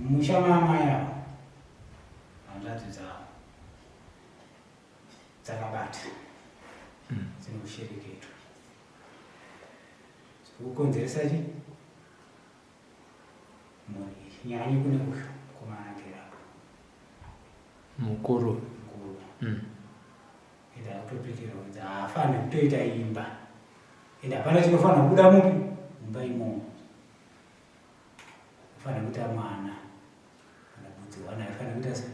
Mumusha maamai ava hanzvadzi dzavo dzakabata dzinoshereketwa dzikukonzeresa chi mhuri iyi nyanye kune uyu mukomana agere apa Mukuru. Mukuru. Ende akutopikirwa kunzi haafaniri kutoita imba. Ende hapana chinofanira kubuda mupi mumba imomo. Ufanira kuita mwana kana budzi wana haifanira kuita se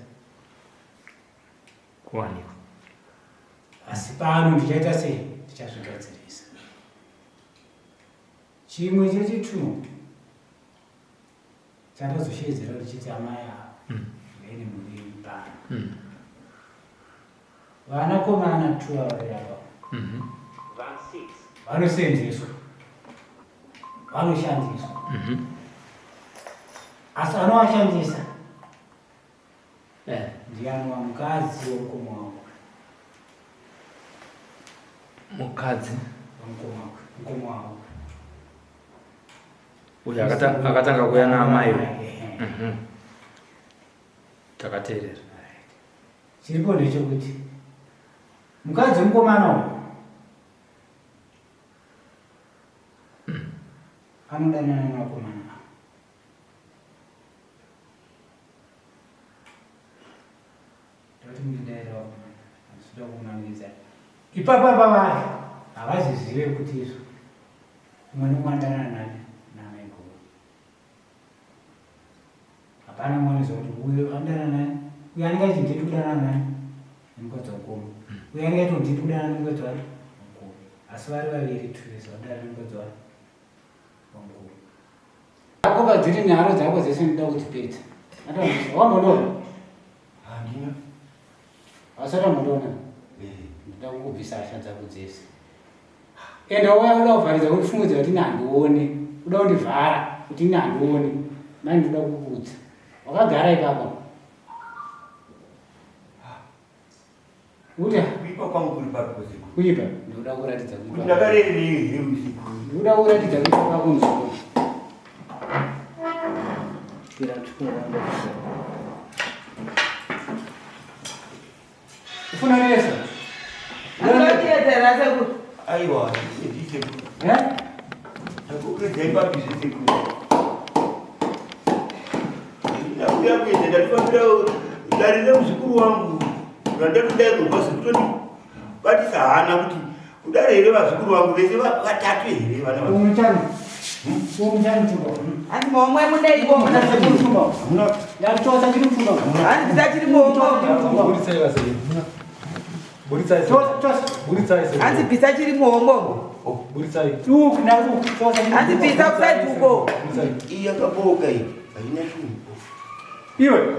Kuwanikwa. Asi pano ndichaita sei? Ndichazvigadzirisa. Chimwe chechitu chandazosheedzera ndichiti amai ava vene mhuri yenyu pano. Vanakomana two ava vari apa vanosenzeswa, vanoshandiswa, asi anovashandisa ndiye anova mukadzi womukoma wangu. Mukadzi wamukoma wangu, mukoma wangu uyo akatanga kuuya naamai. Takateerera. Chiripo ndechekuti mukadzi wemukomana uyu anodanana nevakomana ava. Ndoti mundidaira vakomana, handisida kumanikidza. Ipapa pavari havazvizive kuti izvo umwe neumwe anodanana nani namaiguru. Hapana mwana anoziva kuti uyo anodanana nani, uyo anenge achiti ndiri kudanana nani nemukadzi wamukoma, uyo anenge achiti ndiri kudanana nemukadzi wani wamukoma, asi vari vaviri two vese vanodanana nemukadzi wani wamukoma. Ako padziri nharo dzako dzese ndinoda kudzipedza. Wambondoona? Handina. Asati wambondoona? Ndinoda kukubvisa hasha dzako dzese. Ende wauya kuda kuvharidza kundifungudza kuti ini handione. Kuda kundivhara kuti ini handione. Mai ndinoda kukuudza. Wakagara ipapo. Uta. Kuipa kwangu kuri papi kusiku? Kuipa? Ndinoda kuratidza kuipa. Kuti ndakarerei here usiku? Ndinoda kuratidza kuipa kwako muzukuru. Kira chikoro wangu. Ufuna nesa? Anotiedzera sekuru. Aiwa, ndise sekuru. Eh? Ndakukudzai papi zvesekuru. Ndauya kuenda ndatifambira dare remuzukuru wangu. Randatoda kubva sekutoni batisa hana kuti kudare here vazukuru vangu vese vatatu here vana va. Umuchani. Umuchani chumba. Hanzi momwe muneiko muna sekuru. Chumba. Ndachosa chiri mchumba. Hanzi bvisa chiri muhomwe. Buritsai basa iri. Buritsai. Chosa chosa. Buritsai. sekuru. Hanzi bvisa chiri muhomwe. Buritsai. Uku na uku. Chosa chiri. Hanzi bvisa kusaidi uko. Buritsai. Iyi yakaboka iyi haina chinhu. Iwe.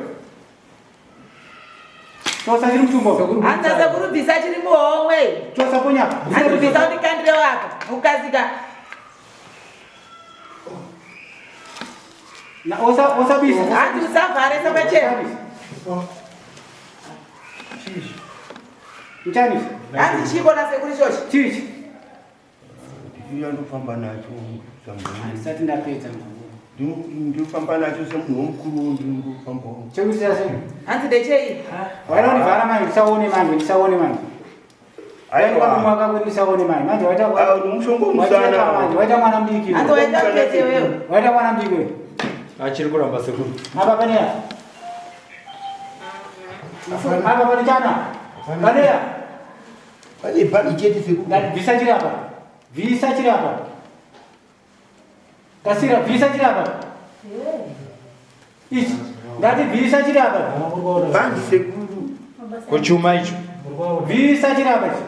Chosa chiri mchumba. Hanzi sekuru bvisa chiri muhomwe. Chosa ponya. Hanzi bvisa undikandire waka. Ukasika. Na osa osabisa. Hanzi usavhare sapachena. Mchani. Hanzi chiko na sekuru ichochi. Chichi. Ndiyo ndofamba nacho samhuri. Ndisati ndapedza mzukuru. Ndinofamba nacho semunhu womukuru ndinongofambawo. Chekuti sase. Hanzi ndechei? Waida kundivhara manje ndisaone manje ndisaone manje. Aiwa. Mwaka kuti ndisaone manje manje waita Ah, nomushonga waita manje womusana. waita mwana mudiki. Hanzi waita mutete wewe. Waita mwana mudiki wewe. Achiri kuramba sekuru. Apa pane ya. Apa pane chana. Pane ya. Pane bhandi chete sekuru. Ndati bvisa chiri apa. Bvisa chiri apa. Kasira bvisa chiri apa. Ichi. Ndati bvisa chiri apa. Bhandi sekuru. Kuchuma icho. Bvisa chiri apa ichi.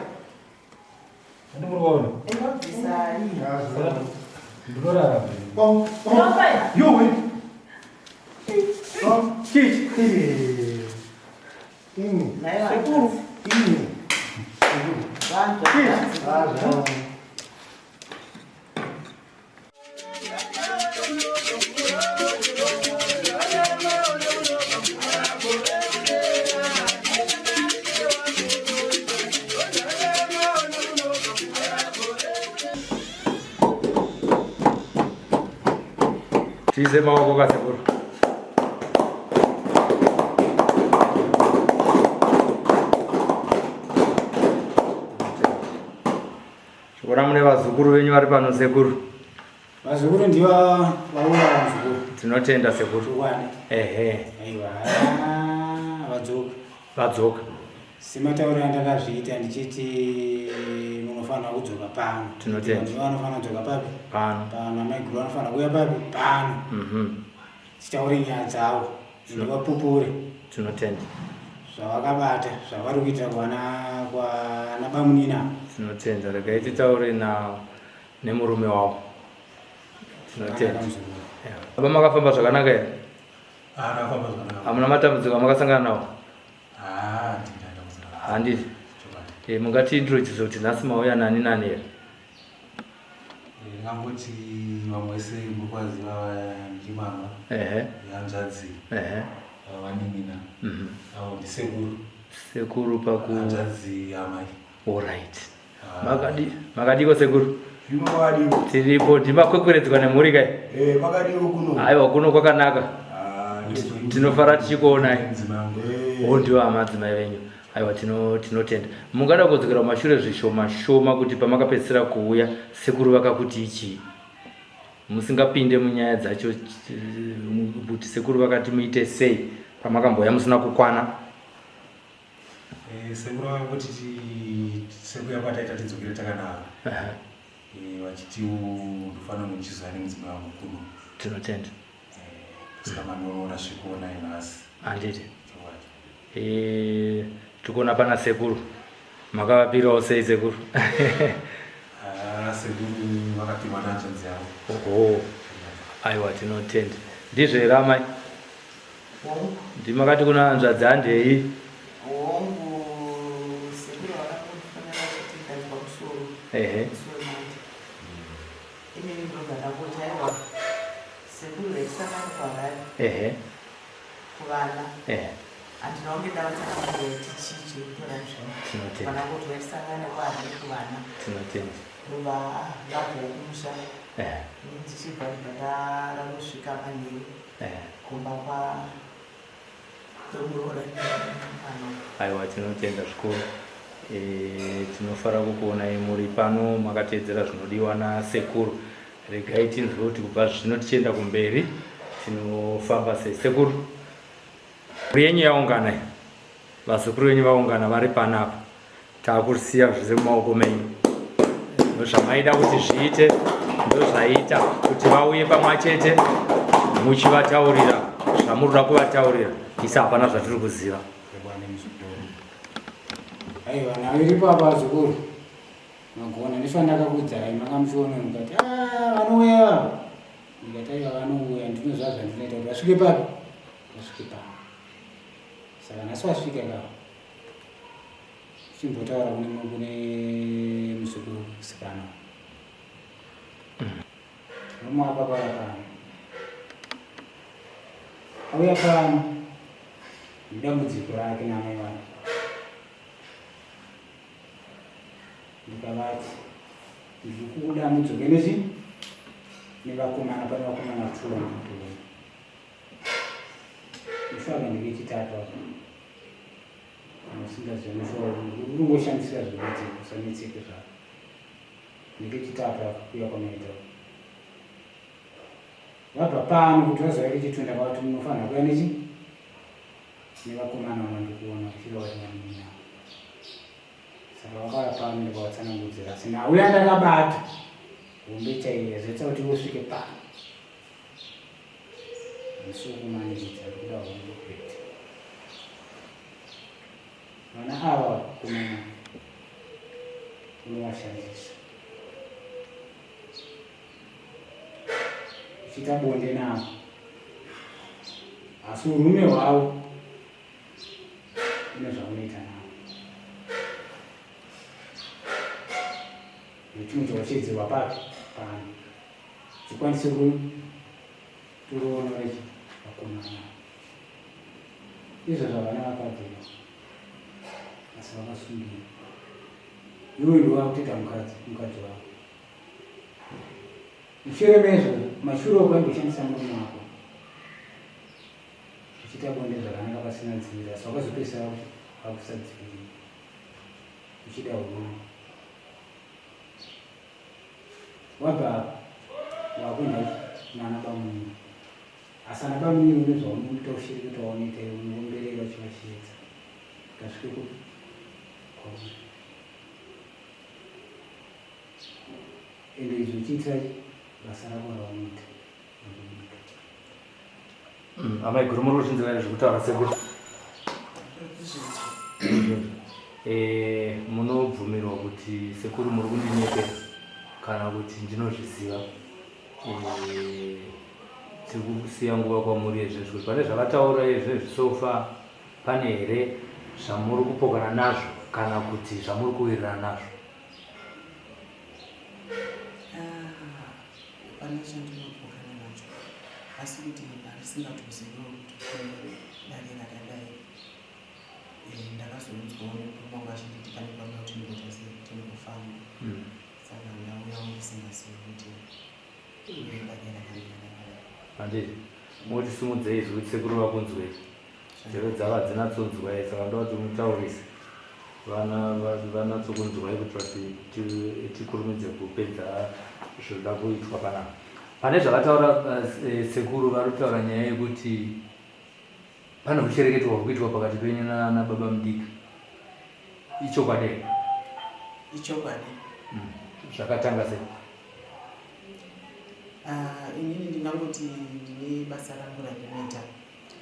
Ndinorarama. Yuwe. Chichi. Sekuru. Ini. Chichi. Tiise maoko kasekuru. vazukuru venyu vari pano sekuru. Vazukuru ndiva vauya vazukuru. Tinotenda sekuru. Chokwadi. Ehe. Aiwa, vadzoka. Vadzoka. Sematauriro andakazviita ndichiti munofanira kudzoka pano. Tinotenda. Vanhu vanofanira kudzoka papi? Pano. Pano. Amaiguru vanofanira kuuya papi? Pano. Titaure nyaya dzavo. Ndivapupure. Tinotenda. Zvavakabata, zvavari kuita kwana kwana bamunina. Tinotenda. Regai titaure na nemurume wavo. Tinotenda. Baba makafamba zvakanaka here? Ah, ndakafamba zvakanaka. Hamuna matambudziko amakasangana nawo? Ah, ndina dambudziko. Handiti. Chokwadi. Eh, mungati introduce kuti nhasi mauya nani nani here? Ndingangoti vamwe vese murikuvaziva ndimama, Ehe. hanzvadzi, Ehe. vanin'ina. Avo ndisekuru. Sekuru paku Hanzvadzi yamai. Alright. Ah. Makadi makadiko sekuru? Zvino makadiwo. Tiripo ndimakwekweredzwa nemhuri kai. Eh, makadiwo kuno. Aiwa kuno kwakanaka. Ah, Tinofara tichikuonai. Mudzimai wangu. Eh. Oh, ndiwo amadzimai venyu. Aiwa tinotenda. Mungada kudzokera kumashure zvishoma shoma kuti pamakapedzisira kuuya sekuru vakakuti ichii? Musingapinde munyaya dzacho kuti sekuru vakati muite sei pamakambouya musina kukwana. Sekuru vakangoti sekuya kwataita tidzokere takanaka. Vachiti ndofanira kunge ndichizoya nemudzimai wangu kuno. Tinotenda. Saka manoona svikuonai nhasi. Handiti. Chokwadi. Tikuona pana sekuru. Makavapirawo sei sekuru? Ah, sekuru vakapihwa nehanzvadzi yavo. Oho. Aiwa tinotenda. Ndizvo here amai? Hongu. Ndimakati kuna hanzvadzi handei? Hongu, sekuru vakangofanira vachiti ndanzwa musoro. Ehe. Musoro manje. Inini ndobva ndangoti aiwa sekuru vekusangana kwavari. Ehe. Kuvana. Ehe. Handina kunge ndavatsanangurira kuti chii chiri kutora nzvimbo. Tinotenda. Vana kuti vaisangane kwavari kuvana. Tinotenda. Ndobva ndabvawo kumusha. Ehe. Ndichibva ndibva ndarangosvika manheru. Ehe. Kumba kwa kwemuroora nemwana. Aiwa tinotenda zvikuru. Tinofara kukuonai muri pano makateedzera zvinodiwa nasekuru. Regai tinzwe kuti kubva zvino tichienda kumberi tinofamba sei. Sekuru, mhuri yenyu yaungana iyi. Vazukuru venyu vaungana vari panapa. Takusiya zvese mumaoko menyu. Ndozvamaida kuti zviite, ndozvaita kuti vauye pamwe chete muchivataurira zvamuri kuda kuvataurira. Isi hapana zvatiri kuziva. Aiwa, nhau iripo apa vazukuru. Magona ndiswa ndakakuudzai manga muchiona mukati, ah, vanouya ava. Ndikati aiwa vanouya, ndinoziva zvandinoita kuti vasvike papi? Vasvike pano. Saka nhasi vasvika ka. Chimbotaura kune muzukuru musikana. Murume wako akauya pano. Auya pano. Nedambudziko rake naamai vake. Ndikavati ndiri kuda mudzoke nechi nevakomana, pane vakomana two vandikuona. Mushaka ndekechitatu apa. Kana usingazivi mushaka uri kungoshandisira zvekuti usanetseke zvako. Ndekechitatu apa kuuya kwamaita. Vabva pano kuti vazouya kechitatu ndakavati munofanira kuuya nechi nevakomana vandikuona kuchireva kuti vanini. Saka vakauya pano ndikavatsanangudzira, asi nauya ndakabata hombe chaiyo yazoita kuti usvike pano. Handisi kumanikidza, ndikuda hombe kwete. Vana ava vakomana unovashandisa uchiita bonde navo, asi urume hwavo une zvaunoita navo. Nechimwe chawachedzerwa papi pano chikwanise kutoona rechi vakomana izvo zvavana vakadzi asi vakasungira. Iwe ndiwe wakutoita mukadzi wako. Mushure mezvo mashure uko aimboshandisa murume wako uchiita bonde zvakanaka pasina dziviriro, asi wakazopedzisira wakusadzivirira uchida urume. Wabva apa wakuenda nana bamunini. Asi ana bamunini une zvaunoita ushireketa waunoita iwe unoomberera uchivasheedza. Kuti asvike kupi? Kwauri. Ende izvi uchiitira basa rako raunoita rekubika. Amai guru muri kuzvinzwa here zvekutaura sekuru? Eh, munobvumirwa kuti sekuru muri kundinyepera kana kuti ndinozviziva. Eh, tiri kusiya nguva kwamuri yezvinezvi kuti pane zvavataura yezvinezvi sofa pane here zvamuri kupokana nazvo kana kuti zvamuri kuwirirana nazvo? Ah, hapana chandinopokana nacho asi kuti ndandisingatoziviwo kuti kune dare rakadai. Eh, ndakazoudzwawo nemurume wangu achinditi pane pamwe kuti ndingoita sei timbofamba. Saka ndauyawo ndisingazivi kuti kune dare rakamira rakadai. Handiti moti simudzei izwi kuti sekuru vakunzwei. Nzeve dzavo hadzinatsonzwai saka ndoda kuti mutaurise vana vanatsokunzwai kuti vati tikurumidze kupedza zvinoda kuitwa panapa. Pane zvavataura eh, sekuru vari kutaura nyaya yekuti pane hushereketwa huri kuitwa pakati penyu nababa mudiki. Ichokwadi here? Ichokwadi. Zvakatanga sei? Ah, inini ndingangoti ndine basa rangu randinoita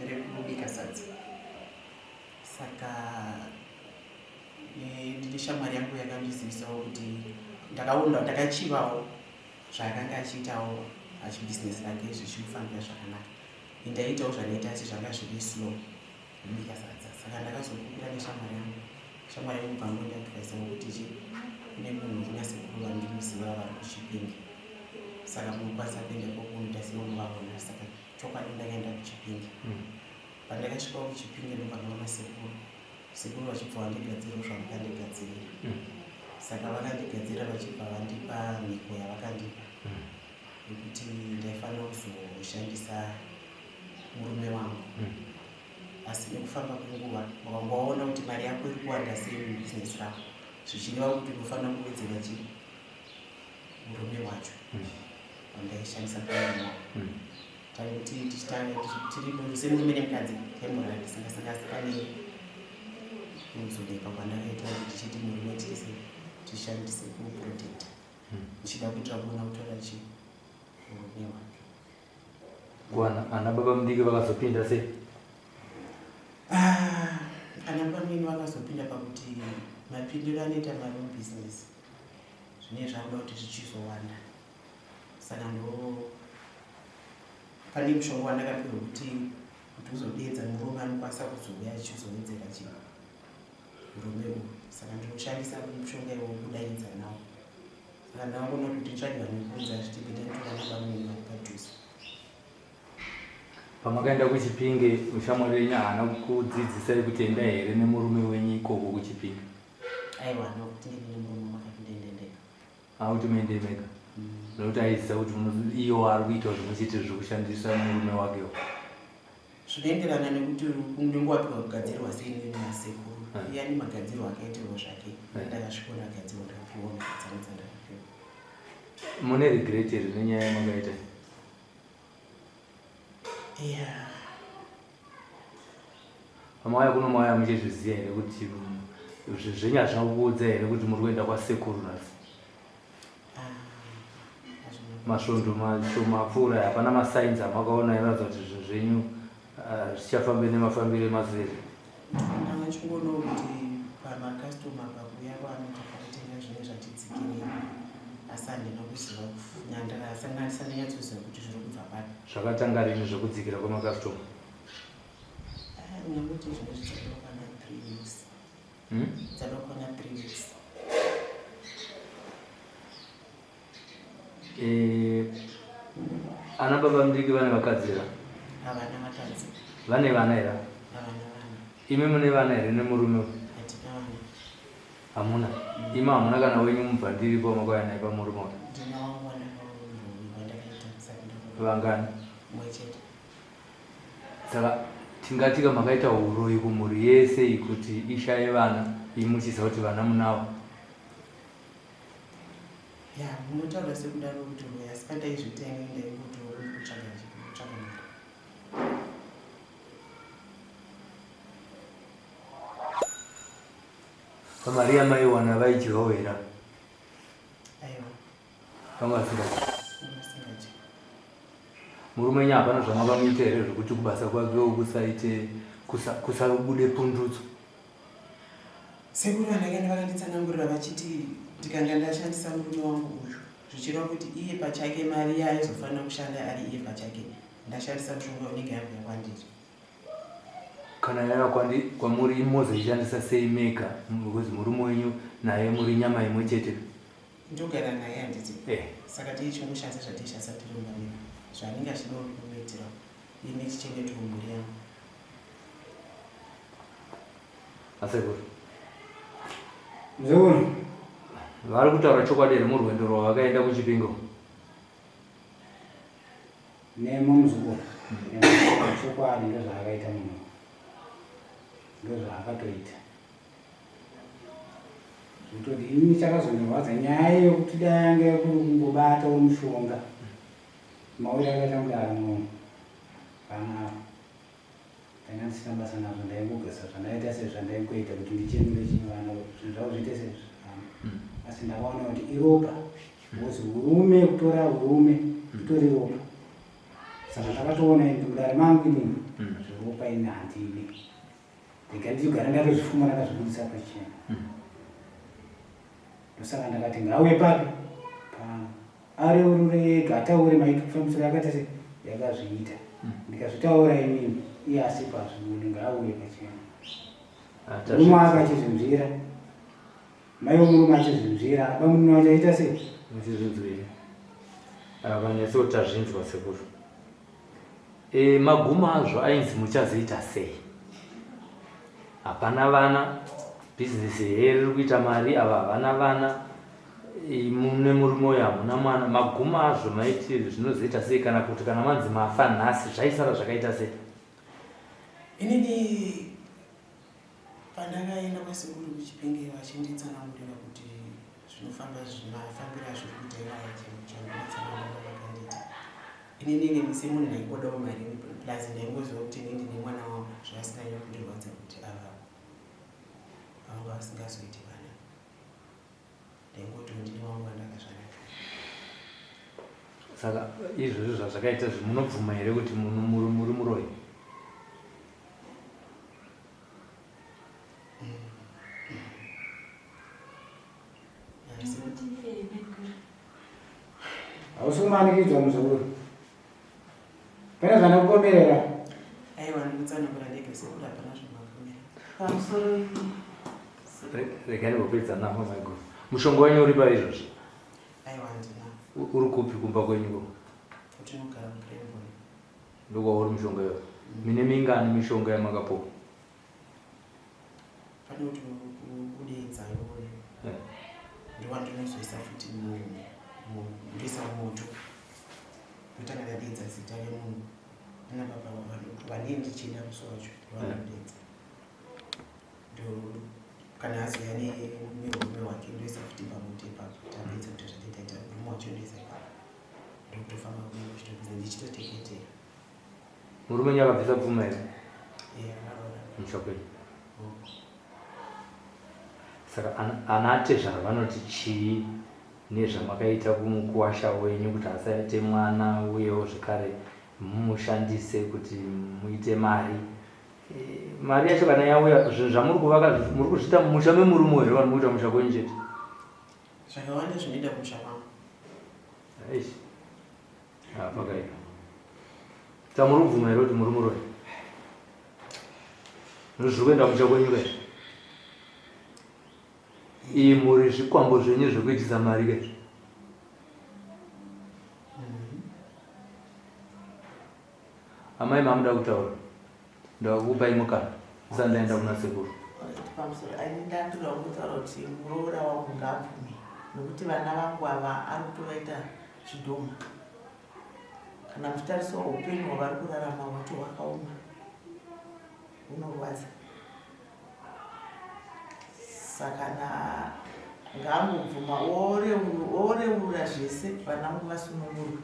rekubika sadza saka ndine shamwari yangu yakandizivisawo kuti ndakaona ndakachivawo zvaakanga achiitawo achibhizinesi rake zvichimufambira zvakanaka ndaiitawo zvandaita asi zvanga zviri slow kubika sadza saka ndakazokumbira neshamwari yangu shamwari yangu bva ngondiadvaisawo kuti chi kune munhu kuna sekuru vandinoziva vari kuchipinge saka munokwanisa kuenda ikoko unoita seunovaona saka Chokwadi ndakaenda kuChipinge. Pandakasvikawo kuChipinge ndobva ndaona sekuru. Sekuru vachibva vandigadzirira zvavakandigadzirira. Saka vakandigadzirira vachibva vandipa mhiko yavakandipa yekuti ndaifanira kuzoshandisa murume wangu. Asi nekufamba kwenguva wakanga waona kuti mari yako iri kuwanda sei mubhizinesi rako zvichireva kuti unofanira kuwedzera chii murume wacho wandaishandisa pamurume wangu taikuti tichitanga tiri semurume nemukadzi taimborara tisingasanga asi pane kuzonyepa kwandakaita kuti tichiti murume tese tishandise kuprotecta ndichida kuitira kuona kutora chi murume wake. Ana ana baba mudiki vakazopinda sei? Ah, ana baba mudiki vakazopinda pakuti mapindiro anoita mari mubusiness zvinenge zvakuda kuti zvichizowanda saka ndo pane mushonga wandakapiwa kuti kuti uzodeedza murume anokwanisa kuzouya achizowedzera chi murume uyu saka ndinoshandisa mushonga iwo kudaidza nawo saka ndakangoona kuti nditsvage vanhu vekuunza zviti bheta nditovana vamweni vari padhuze. Pamakaenda kuChipinge ushamwari wenyu haana kukudzidzisai kuti endai here nemurume wenyu ikoko kuChipinge? Aiwa haana kuti ndiende nemurume wakati ndiende ndega. Haana kuti muende mega? Nekuti aiziva kuti iye ari kuita zvimwe chete zvekushandisa murume wakewo. Zvinoenderana nekuti unenge wapiwa kugadzirwa sei nasekuru. Iye ane magadzirwo akaitirwa zvake. Ndakasvikoona agadzirwa ndakapiwa dzangu dzandakapiwa. Mune regret here nenyaya yamakaita? Yeah. Pamauya kuno mauya muchizviziva here kuti zvinhu zvenyu hazvina kukuudza here kuti muri kuenda kwasekuru nhasi? Masvondo mashoma apfuura hapana masainzi amakaona airatidza kuti zvinhu zvenyu ah, zvichafambe nemafambiro emazuva here? Ndanga ndichingonawo kuti pamakastoma pakuuya kwanoita pakutenga zvinenge zvatidzikirei asi handina kuziva ndakasanga ndanyatsoziva kuti zviri kubva papi. Zvakatanga rini zvekudzikira kwemakastoma? Ah, ndingangoti zvinenge zvichada kukwana 3 weeks. Hmm? Dzada kukwana 3 weeks. Eh, ana baba mudiki vane vakadzi here? Havana vakadzi. Vane vana here? Havana vana. Imi mune vana here nemurume? Hatina vana. Hamuna. Imi hamuna kana wenyu mubvandiripo wamakauya naye pamurume uyu? Ndina wangu wandakaita saka ndakaona. Vangani? Mumwe chete. Saka tingatika makaita huroyi kumhuri yese iyi kuti ishaye vana imi muchiziva kuti vana munavo? Ya, munotaura sekudaro kuti roya, asi pandaizviita ini ndaingotokutsvaga kutsvaga mari. Pamari yamaiwana vaidyawo here? Aiwa. Vanga vasingadyi. Vanga vasingadyi. Murume wenyu hapana zvamakamuita here zvekuti kubasa kwake kusaite kusabude pundutso? Sekuru vandakaenda vakanditsanangurira vachiti ndikanga ndashandisa murume wangu uyu zvichireva kuti iye pachake mari yaaizofanira kushanda ari iye pachake ndashandisa mushonga unenge yabva kwandiri. Kana yava kwamuri mozoishandisa sei mega because murume wenyu naye muri nyama imwe chete? Ndogara naye handiti? Eh. Saka tichingoshandisa zvatiishandisa tiri mumba medu zvaanenge achida kumuitira ini ndichichengetwa mhuri yangu. Asekuru. Mzukuru. Vari kutaura chokwadi here murwendo rwavakaenda kuChipinge? Nemo muzukuru. Chokwadi ndozvaakaita munhu. Ndozvaakatoita. Zvototi ini chakazondirwadza nyaya yekuti dai yange kuri kungobatawo mushonga. Mawiri akaita mudare muno. Pana apa. Ndanga ndisina basa nazvo ndaingogeza zvandaita sezvandaingoita kuti ndichenure chinyi vana zvinhu zvavo zviite sezvifamba mm. asi ndakaona kuti iropa because urume kutora urume itori ropa saka ndakatoona ini mudare mangu inini mm. zveropa ini handidi ndega ndichigara ndatozvifuma ndakazvibudisa pachena mm. ndosaka ndakati ngauye papi pano Areurure ega ataure maiti kufambisira yakaita se yakazviita hmm. ndikazvitaura inini iye asipo hazvibudi ngaauye pachena ah, murume wake achizvinzvira mai wemurume achizvinzvira bamunini wacho aita sei achizvinzwira akanyatso tazvinzwa sekuru E, magumo azvo ainzi muchazoita sei? Hapana vana, bhizinesi here riri kuita mari, ava havana vana, e, mune murume uyo hamuna mwana. Magumo azvo maiti zvinozoita sei kana kuti kana manzi mafa nhasi zvaisara zvakaita sei? Inini Pandakaenda kwasekuru kuChipinge vachinditsanangurira kuti zvinofamba mafambiro azviri kuita iwaya chandinotsanangurira vakandiita inini inini semunhu ndaingodawo mari plus ndaingoziva kuti ini ndine mwana wangu zvasinganyanya kundirwadza kuti ava vanga vasingazoiti vana ndaingoti ndine wangu wandakazvara saka izvozvo zvazvakaita zvimunobvuma here kuti muri muroyi Hausi kumanikidzwa muzukuru. Pane zvanokupomerera. Aiwa ndikutsanangura ndega sekuru hapana zvamapomera. Pamusoro Regai ndingopedza navo maiguru. Mushonga wenyu uri pai izvozvi? Aiwa handina. Uri kupi kumba kwenyu ko? Kutinogara kuGreenbone. Ndokwauri mushonga iyoyo. Mine mingani mishonga yamakapuwa? Pane kuti udeedza iwoyo. Eh. Ndowandinozoisa futi ndoisa moto. Ndotanga ndadeedza zita remunhu. Ana baba vanenge ndichienda musi wacho ndovanodeedza. Ndo kana azouya nemurume wake ndoisa futi pamoto ipapo. Tapedza kuita zvatataita murume wacho ndoisa ipapo. Ndokutofamba kuenda kuchitopedza ndichitoteketera. Murume wenyu akabvisa pfuma here? Musha kwenyu. Saka ana atezvara vanoti chii nezvamakaita kumukuwasha wenyu kuti asaite mwana uyewo zvekare mumushandise kuti muite mari eh, mari yacho kana yauya zvinhu zvamuri kuvaka muri kuzviita mumusha memurume here vanhu mukuita musha kwenyu chete zvakawanda zvinoita kumusha kwangu Eish. Ah, pakaipa. Saka muri kubvuma here kuti muri muroyi? Zviri kuenda musha kwenyu kai? Iyi muri zvikwambo zvenyu zvekuitisa mari kai? Amai mamuda kutaura. Ndakupai mukana. Ndisati ndaenda kuna sekuru. Pamusoro, ini ndandoda kungotaura kuti muroora wangu ngaabvume nokuti vana vangu ava ari kutovaita zvidhoma. Kana muchitarisawo upenyu hwavari kurarama hwacho hwakaoma, hunorwadza. Saka na Ngaangobvuma oreurura zvese vana vangu vasunungurwe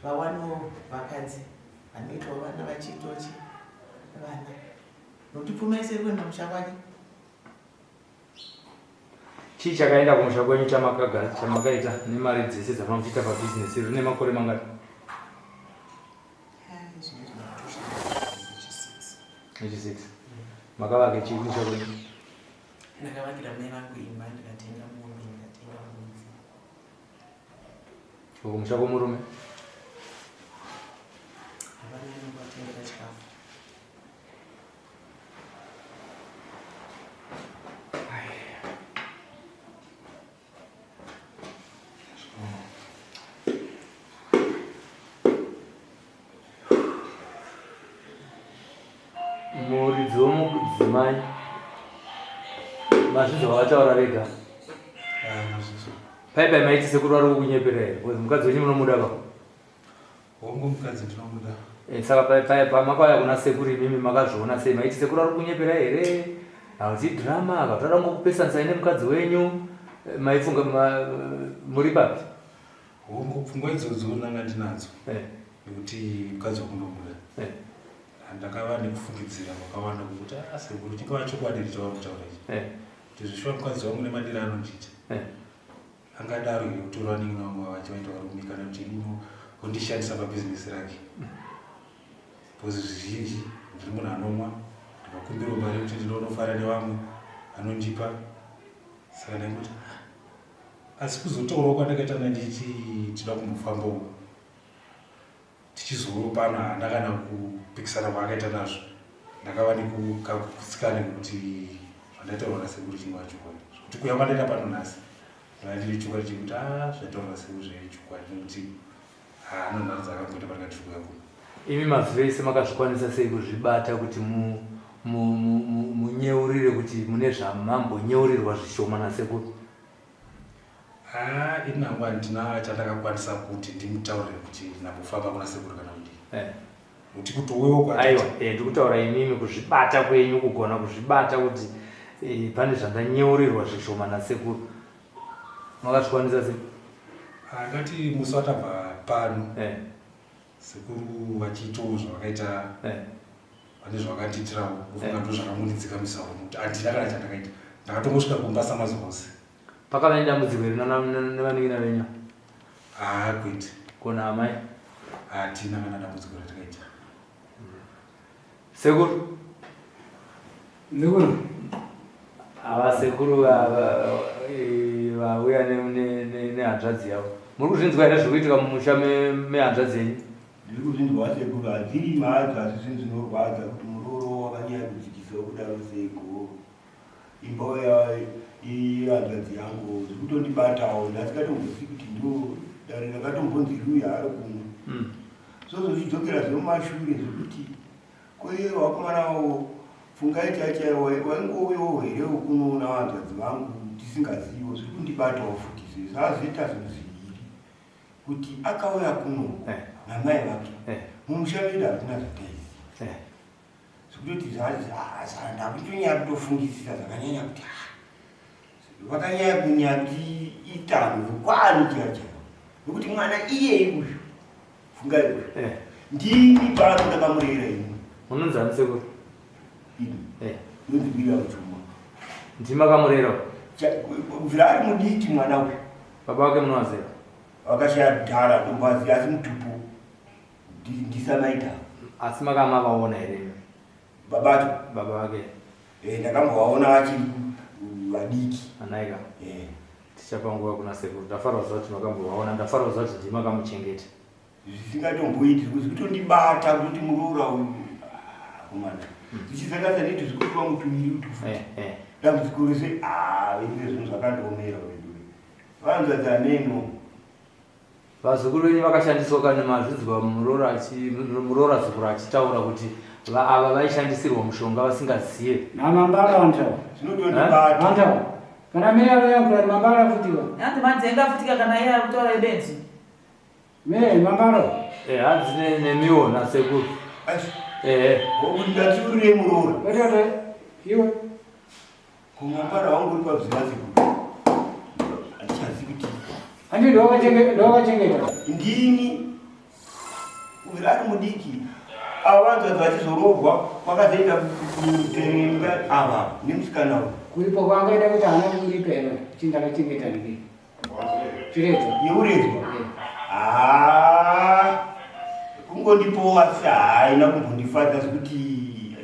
vawanewo vakadzi vanoitawo vana vachiitawo chi vana nokuti pfuma yese iri kuenda musha kwake. Chii chakaenda kumusha kwenyu chamakaita nemari dzese dzamamuchiita pabhizinesi rine makore mangani? Nechi6. Makavaka chii kumusha kwenyu? Ndakavakira mai vangu imba ndikatenga mombe ndikatenga mbudzi. Kumusha kwomurume? Havana anovatengera chikafu. Muridzi wemudzimai mazvinzwa vataura vega. Pai pai maiti sekuru vari kukunyepera here? Because mukadzi wenyu munomuda ba. Hongu mukadzi ndinomuda. Eh, saka pamakauya kuna sekuru imimi makazviona sei? Maiti sekuru ari kunyepera here? Hauti drama akataura ngokupesanisai nemukadzi wenyu eh, maifunga muri papi? Hongu pfungwa idzodzo ndanga ndinadzo eh. nekuti mukadzi wangu ndomuda. Eh. Ndakava nekufungidzira kwakawanda kwekuti ah, sekuru chingava chokwadi here chavari kutaura ichi? Eh. Kuti zvishuwa mukadzi wangu nemadiro anondiita. Eh. Angadaro here kutora vanin'ina vangu ava achivaita varume kana kuti ondishandisa pabhizinesi rake because zvizhinji ndiri munhu anomwa ndikakumbirawo mari yekuti ndinonofara nevamwe anondipa saka ndaingoti asi kuzotaurawo kwandakaita nanditi tinoda kumbofambawo Tichizoropana haana kana kupikisana kwaakaita nazvo. Ndakava nekukagutsikana nekuti zvandaitaurwa nasekuru chingava chokwadi. Zvekuti kuuya kwandaita pano nhasi ndanga ndine chokwadi chekuti ah zvaitaurwa nasekuru zvaive chokwadi nekuti haana nharo dzaakamboita pandanga ndiri kuuya kuno. Imi mazuva ese makazvikwanisa sei kuzvibata kuti munyeurire kuti mune zvamambonyeurirwa zvishoma nasekuru? Haa ini hangu handina chandakakwanisa kuti ndimutaurire kuti ndambofamba kuna sekuru kana kudii. Eh. Kuti kutowewo kwa Aiwa, eh, ndikutaura imimi kuzvibata kwenyu kugona kuzvibata kuti eh, pane zvandanyeurirwa zvishoma nasekuru. Makazvikwanisa sei? Angati musi watabva pano. Eh. Sekuru vachiitawo zvavakaita eh. vane zvavakandiitirawo ndofunga eh. ndo zvakangondidzikamisawo nokuti handina kana chandakaita ndakatongosvika kumba samazuva ose. Pakava nedambudziko here nevanin'ina venyu? Haa kwete. Kona amai? Hatina kana dambudziko ratakaita. Sekuru. Sekuru. Ava sekuru vauya nehanzvadzi yavo. Muri kuzvinzwa here zviri kuitika mumusha mehanzvadzi yenyu? Ndiri kuzvinzwa sekuru, hadziri mhadzo asi zvinhu zvinorwadza kuti murooro wakanyanya kudzikiswa kudaro seiko. Imba yehanzvadzi yangu zviri kutondibatawo ndasingatombozivi kuti ndo dare rakatombonzi riuye haro kuno. So zvochidzokera zvemumashure zvekuti Ko iye vakomana avo Fungai chaichaiwo waingouyawo here kunoona hanzvadzi vangu tisingazivo zviri kundibatawo futi izvi zvazoita zvinhu zviviri kuti akauya kuno eh. namai vake eh. mumusha medu hakuna zvataiziva eh. zvekutoti ndakutonyanya kutofungisisa zvakanyanya kuti ah, vakanyanya kunyatiita kwani chaichaiwo nekuti mwana iyeye uyu Fungai uyu. Eh. Ndini pano ndakamurera ini. Munonzi ani sekuru? Ini. Eh. Ndonzi William Chuma. Ndimi makamurera? Kubvira ari mudiki mwana uyu. Baba vake munovaziva? Vakashaya kudhara ndombaziva asi mutupo ndisamaita. Asi makamavaona here? Babacho. Baba vake. Eh, ndakambovaona vachiri vadiki. Anaika. Eh. Tichapa nguva kuna sekuru. Ndafara kuziva kuti makambovaona. Ndafara kuziva kuti ndimi makamuchengeta. Zvisingatomboiti zvekuti kutondibata kuti muroora uyu akomana. Zvichisanganisa neti zvikupiwa mutuviri utu futi. Eh, eh. Dambudziko rese ah veduwe zvinhu zvakandiomera veduwe. Vanzvadzi ameno. Vazukuru venyu vakashandiswa kani mazvinzwa muroora achi muroora zukuru achitaura kuti ava vaishandisirwa mushonga vasingazive. Namambala vantaura. Zvinotondibata. Vantaura. Kana mai avo yakura ni mambala futiwa. Hanzi madzenga futika kana iye ari kutaura ibenzi. Me mambala. Eh hanzi nemiwo nasekuru. Eh. Wokuti ndatsiurire muroora. Wete iwe. Kumambara wangu uri pabzira sekuru. Handi ndowakachengeta. Ndini uyu ari mudiki ava vanzvadzi vachizoroorwa kwakazoita kutenga ava nemusikana uyu. Kuripo kwaangaita kuti haana kuripa here kuti ndakachengeta ndii? Chiredzwa. Yeuredzwa. Ah, kungondipowo asi haina kumbondifadza zvekuti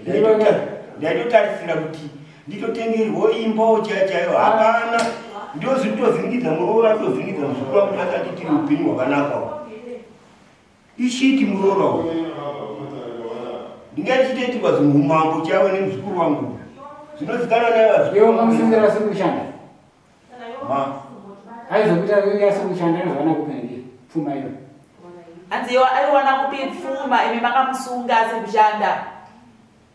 ndaitotarisira kuti nditotengerwo imbawo chaiyo chaiyo hapana. Ndozvikutovhiringidza muroora kutovhiringidza muzukuru wangu kuti asati tiri upenyu hwakanaka uhu. Ishiti muroora uyu. Ndingachitoitirwa zvinhu umambo chaiwo nemuzukuru wangu. Zvinozikanwa naye vazukuru. Iwe ukamusungura asiri kushanda. Ma. Aizokuita iye asiri kushanda anozowana kupi ndi pfuma iyo. Hanzi iwe aiwana kupi pfuma imi makamusunga asiri kushanda.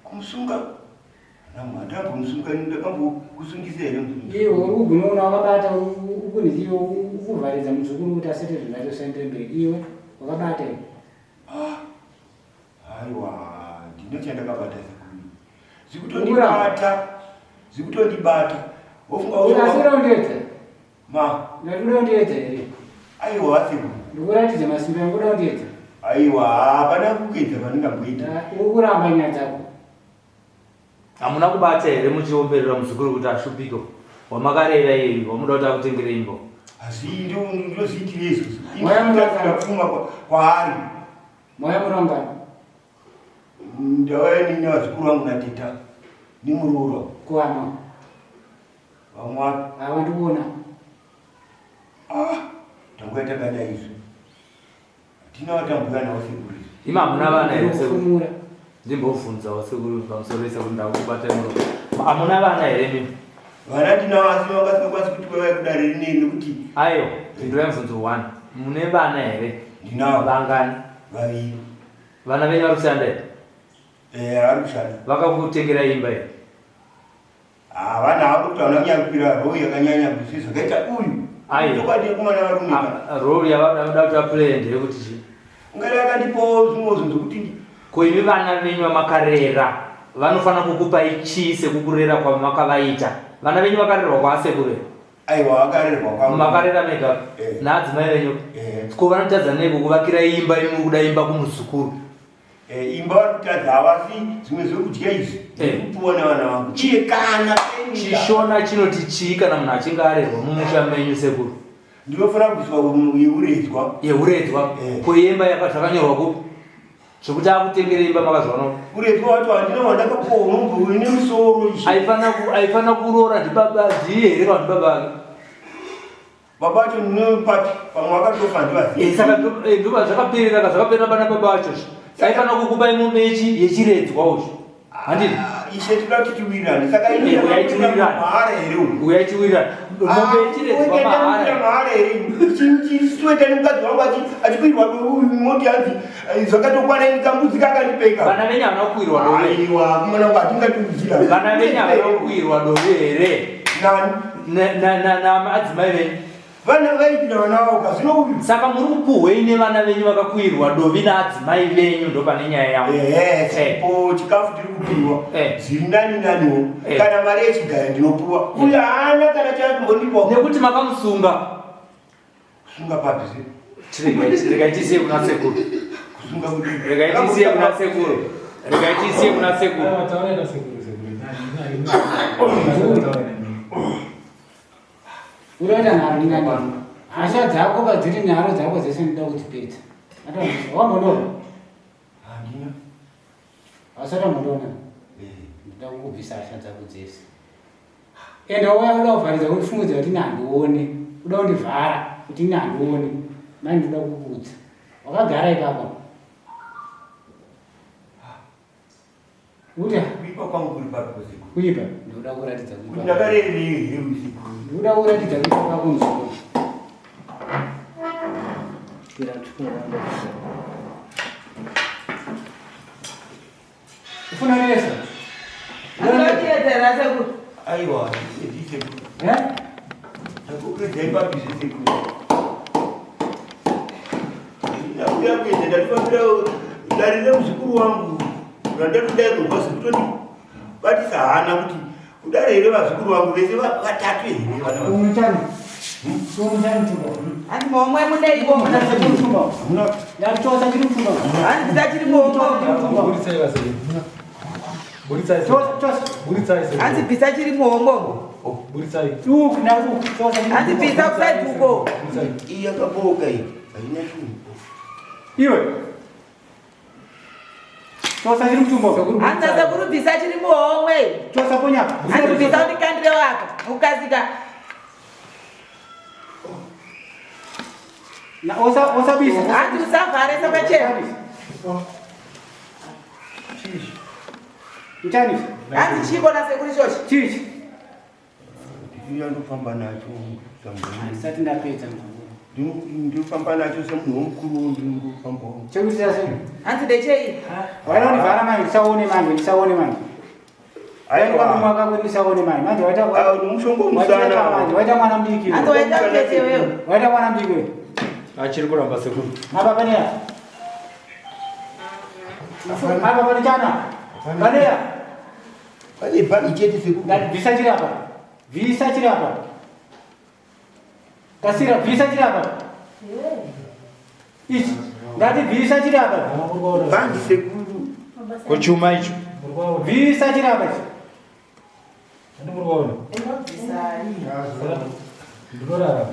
Kumusunga? Ndambomusunga ndakambokusungisa here muzukuru? Iwe uri kugunoona wakabata ukunizi iwe ukuvharidza muzukuru kuti asete zvinhu zvacho zvisaende mberi iwe wakabata iwe. Ah. Aiwa, ndine chandakabata sekuru. Zvikutondibata. Zvikutondibata. Wofunga wofunga. Asi unoondiedza? Ma. Ndati unoondiedza here? Aiwa sekuru. Ndikuratidza masimba angu unoondiedza? Aiwa, hapana kukuedza pandingamboita. Uri kuramba nyaya dzako. Hamuna kubata here muchiomberera muzukuru kuti ashupike wamakarera iyeyu wamuda kuti akutengere imba? Asi ndozviitire izvozvo. Inoita pfuma kwaari. Mauya muri vangani? Ndauya nini vazukuru vangu nateta nemuroora. Kuvanhu? Vamwe vapi? Ava ndikuona. Ah, tanguya takadai izvi. Hatina vatambuya navo sekuru izvi. Imi hamuna vana here sekuru? Ndikufumura. Ndimbobvunzawo sekuru pamusoro pesekuru ndakubata muromo. Hamuna vana here mimi? Vana tinavo asi vanga vasingakwanisi kuti vauye kudare rineri nekuti Aiwa, pindurai mubvunzo one. Mune vana here? Ndinavo. Vangani? Vaviri. Vana venyu vari kushanda here? Eh, vari kushanda. Vakakutengera imba here? Ah, vana havo kuti havana kunyanya kupira role yakanyanya kuzvi zvakaita uyu. Aiwa. Chokwadi yekumana varume. Ah, role yavanoda kuti vaplay ndeyekuti chii? Ungari akandipawo zvimwe zvinhu zvekuti Ko imi vana venyu vamakarera vanofanira kukupai chii sekukurera kwamakavaita? Vana venyu vakarerwa kwaasekuru here? Aiwa vakarerwa kwangu. Makarera mega Eh. naadzimai venyu? Eh. Ko vanotadza nei kukuvakirai imba imi muri kuda imba kumuzukuru? Eh, imba vari kutadza havasi zvimwe zvekudya izvi Eh. kupuwa nevana vangu chiye kana peni. Chishona chinoti chii kana munhu achinge arerwa mumusha menyu sekuru? Ndinofanira kubviswa yeuredzwa. Yeuredzwa? Eh. Ko yemba yaka zvakanyorwa kupi? Zvekuti akutengere imba makazviona kupi? Uredzwa wacho handina wandakapuwa unombo une musoro izvi. Aifanira ku aifanira kuroora ndibaba ndiye here kana ndibaba vake? Baba vacho ndinopapi pamwe vakatofa handivazivi. Eh, saka ndo zvakaperera ka zvakaperera pana baba vacho. Aifanira kukupai mombe yechi yechiredzwa uzvo. Handiti? Ah, ishe tinoda kuti tiwirirane saka ini Eh, uyai tiwirirane. mahara here uyu Uyai tiwirirane. Mombe yechiredzwa mahara. mahara here chisweta nemukadzi wangu achikwirwa uyu moti hanzi eh, zvakatokwana ini kambudzi kakandipeka Vana venyu havana kukwirwa dove. aiwa kumana wangu hatingatiudzira Vana venyu havana kukwirwa dove here? nani Namadzimai venyu. Vana vaitira vana vavo ka zvino uyu. Saka muri kupuhwei nevana venyu vakakuirwa dovi naadzimai venyu ndopane nyaya yangu. Ehe, sipo chikafu tiri kupiwa. Eh. Zviri nani naniwo. Eh. Kana mari yechigaya ndinopuwa. Uyu haana kana chakumbondipa. Nekuti makamusunga. Kusunga papi zve? Regai tisiye kuna sekuru. Kusunga kuti. Regai tisiye kuna sekuru. Regai tisiye kuna sekuru. Taura na sekuru sekuru. Nani nani. Taura nani. Unoita nharo ndingani? Hasha dzako padziri nharo dzako dzese ndinoda kudzipedza. Wambondoona? Handina. Hausati wambondoona? Eh. Ndinoda kukubvisa hasha dzako dzese. Ende wauya kuda kuvharidza kundifungudza kuti ini handione. Kuda kundivhara kuti ini handione. Mai ndinoda kukuudza. Wakagara ipapo. Uta. Kuipa kwangu kuri papi kusiku? Kuipa ndoda kuratidza kuipa. Ndakarerei here usiku? Ndoda kuratidza kuipa kwako muzukuru. Kwira tsvukura wanda. Ufuna nesa? Anotiedzera sekuru. Aiwa, ndise sekuru. Eh? Ndakukudzai papi zvesekuru. Ndauya kuenda ndatifambira dare remuzukuru wangu. Randatoda kurwa zvekutoti batisa hana kuti kudare here vazukuru vangu vese vatatu here vana. Umuchani. Umuchani tuko. Hanzi muhomwe muneiko muna sekuru? Ndachosa chiri mutumba. Hanzi bvisa chiri muhomwe. Buritsai vasekuru. Buritsai. Chosa. Buritsai sekuru. Hanzi bvisa chiri muhomwe. Oh, buritsai. Uku na uku. Chosa chiri. Hanzi bvisa kusaidi uko. Buritsai. Iyi yakaboka iyi. Haina chinhu. Iwe. Chosa chiri mutumba. Hanzi sekuru bvisa chiri muhomwe. Chosa ponyapa. Hanzi bvisa undikandire waka. Ukasika. Na osa osabisa. Hanzi usavhare sapachena. Mchani. Hanzi chiko na sekuru ichochi. Chichi. Ndiyo ndofamba nacho. Handisati ndapedza mzukuru. Ndinofamba nacho semunhu womukuru ndinofamba. Chekuitira sei? Hanzi ndechei? Waida kundivhara manje ndisaone manje ndisaone manje. Aiwa. Mwaka ndisaone manje. Manje waita Ah, mushongo waita manje musana. waita mwana mudiki. Hanzi waita mutete wewe. Waita mwana mudiki wewe. Achiri kuramba sekuru. Apa pane ya. Apa pane chana. Pane ya. Pane bhagi chete sekuru. Bvisa chiri apa. Bvisa chiri apa. Kasira bvisa chiri apa. Ichi. Ndati bvisa chiri apa. Bhandi sekuru. Kuchuma icho. Bvisa chiri apa ichi. Ndimurikuona. Inobvisai. Ndinorarama.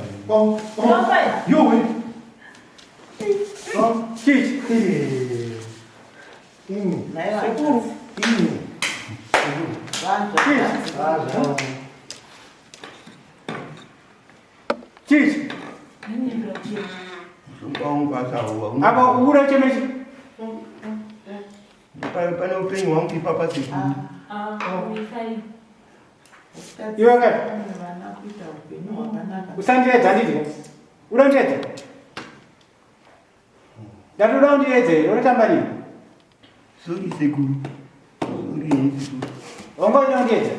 Yowe. Chichi. Sekuru. Vanzwa. Chichi. Mushonga wangu asawa. Apa ura chemechi. Pane upenyu hwangu ipapa sekuru. Iwe kai. Vana kuita upenyu hwakanaka. Usandiedza ndidye. Uda kundiedza? Ndati uda kundiedza here? Unotamba nini? Sorry sekuru. Sorry henyu sekuru. Wanga uchida kundiedza?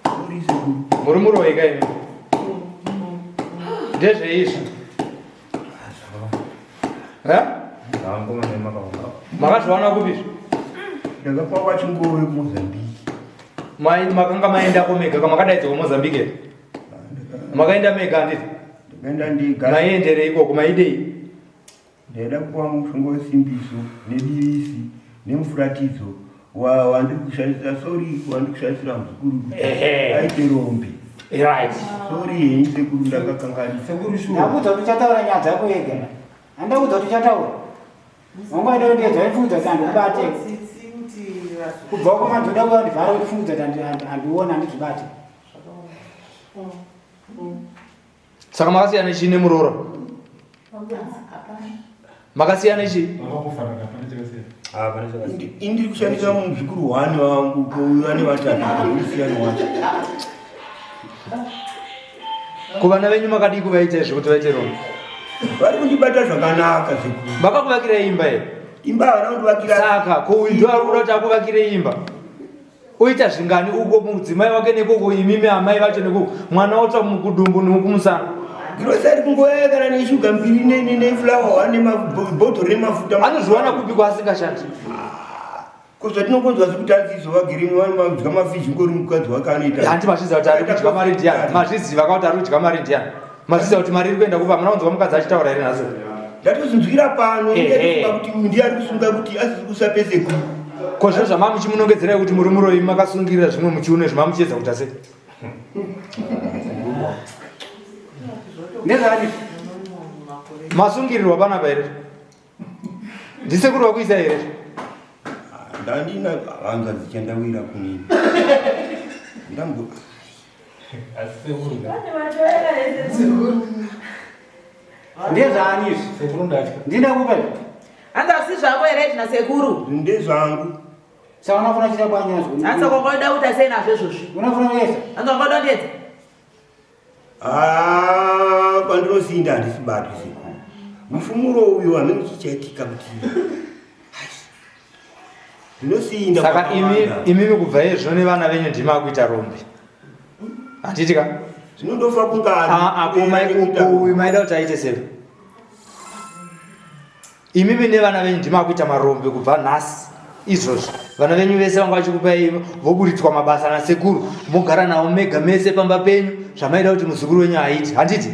Sorry sekuru. Muri muroyi ka imi. Ndezveizvi. Eh? Makazviwana kupi izvi? Ndakapa wachingove kuMozambique. Mai makanga maendako mega kamakadaidzwa kuMozambique here? Makaenda mega handiti? Ndakaenda ndega. Maienderei ikoko maidei? Ndaida kupiwa mushonga wesimbiso nedivisi nemufuratidzo wandiri kushandisira sorry wandiri kushandisira muzukuru kuti Ehe. aite rombe. Right. Sorry henyu sekuru ndakakanganisa. Sekuru shuwa. Ndakuudza kuti uchataura nyaya dzako wega. Handakuudza kuti uchataura. Wanga waida kundiedza waifungudza kuti handikubate. Tsitsi kuti vazukuru. Kubva uko manje uda kuuya kundivhara uchifungudza kuti handioni handizvibate. Saka makasiyana chii nemuroora? Hapana. Makasiyana chii? Makangofanana pane chakasiyana. Ah, pane chakasiyana. Indiri kushandisa muzukuru hwani wangu kouya nevatatu usiyani wacho. Kuvana venyu makadii kuvaita izvi kuti vaite rombe? Vari kundibata zvakanaka sekuru. Makakuvakirai imba here? Imba havana kundivakira. Saka ko uyu ndo ari kuda kuti akuvakire imba. Oita zvingani uko mudzimai wake nekoko imimi amai vacho nekoko mwana otsva mukudumbu nekumusana. Girosari kungouya kana neshuga mbiri nefulawa wane mabhodhoro remafuta. Anozviwana kupi kwaasingashandi? Ko zvatinongonzwa sekuti anzizo vagere vanodya mafiji ngori mukadzi wake anoita. Hanti mazviziva kuti ari kudya mari ndiani? Mazviziva ka kuti ari kudya mari ndiani? Mazviziva kuti mari iri kuenda kupi? Hamuna kunzwa mukadzi achitaura here nhasi? Ndatozvinzwira pano Ehe. ndatofunga kuti uyu ndiye ari kusunga kuti asisi kusapese sekuru. Ko zvino zvamamuchimunongedzerai kuti muri muroyi makasungirira zvimwe muchiuno izvi mamuchiedza kuita sei? Ndezvani? Masungirirwa panapa here? Ndisekuru vakuisa here? Ndandina hanzvadzi chandawira kunini. Ndambo Asi sekuru nda. Ndezvani izvi? Sekuru ndatya. Ndina kupa izvi. Hanzi hazvisi zvako here izvi nasekuru? ndezvangu. Saka unofana kuita kwanyazvo. Hanzi saka ungoda kuita sei nazvo izvozvi? Unofana kuesa. Hanzi ungoda kundiedza? Ah, kwandinosinda handisibatwi sekuru. Mufumuro uyu hamene chichaitika kuti ndinosinda. Saka imi imimi kubva iye zvino nevana venyu ndimi akuita rombe. Handiti ka? Zvinondofa kunga Ah, ah, ko uyu maida kuti aite sei? Imimi nevana venyu ndimi akuita marombe kubva nhasi izvozvi. Vana venyu vese vanga vachikupai voburitswa mabasa nasekuru, mogara navo mega mese pamba penyu zvamaida kuti muzukuru wenyu aite. Handiti?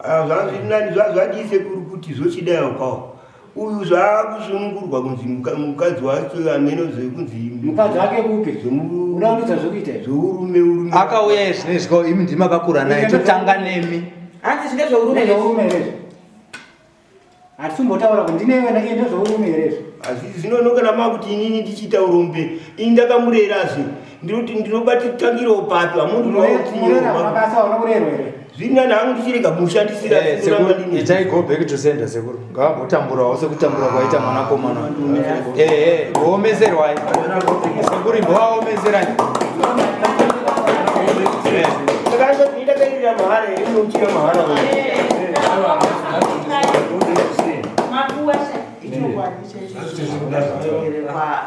Ah, zvazviri nani zvazvadii sekuru kuti zvochidaiwo kwawo uyu zvaakusunungurwa kunzi mukadzi wacho ameno zvekunzi mukadzi wake kupi uda kundiudza zvekuita izvi zveurume urume Akauya izvinezvi ko imi ndimi makakura naye totanga nemi. Hanzi zvine zveurume ndezveurume here izvi Hatisumbotaura kuti ndine vana iye ndezveurume here izvi? Asi zvino kana makuti inini ndichiita urombe, ini ndakamurerazve. Ndinoti ndinobatitangirawo papi hamundinomurera mabasa hauna kurerwa here? Zviri nani hangu ndichirega kumushandisira. Eh, sekuru, itai go back to sender sekuru. Ngavambotamburawo sekutambura kwaita mwanakomana. Eh, eh, omeserwai. Sekuru imbovaomeserai. Eh. Ndakairira mahara here unochira mahara.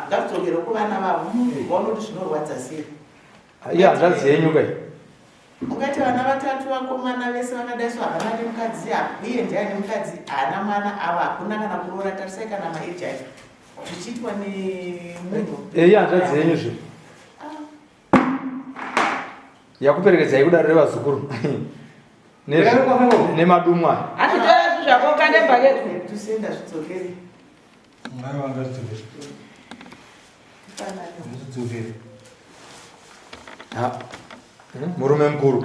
Ngazvidzokere kuvana vavo vaone kuti zvinorwadza sei. Iye hanzvadzi yenyu kai. Ungati vana vatatu vakomana vese vakadai so havana nemukadzi iye ndiye ane mukadzi haana mwana ava hakuna kana kuroora tarisai kana maeji acho zvichiitwa nemunhu. Iye hanzvadzi yenyu zve. Yakuperekedzai kudaro revazukuru. Nemadumwa. Hanzi tora zvinhu zvako ukande mbaketi. Tusenda zvidzokere. Mwari wanga zvidzokere. Zvidzokere. Ha. Murume mukuru.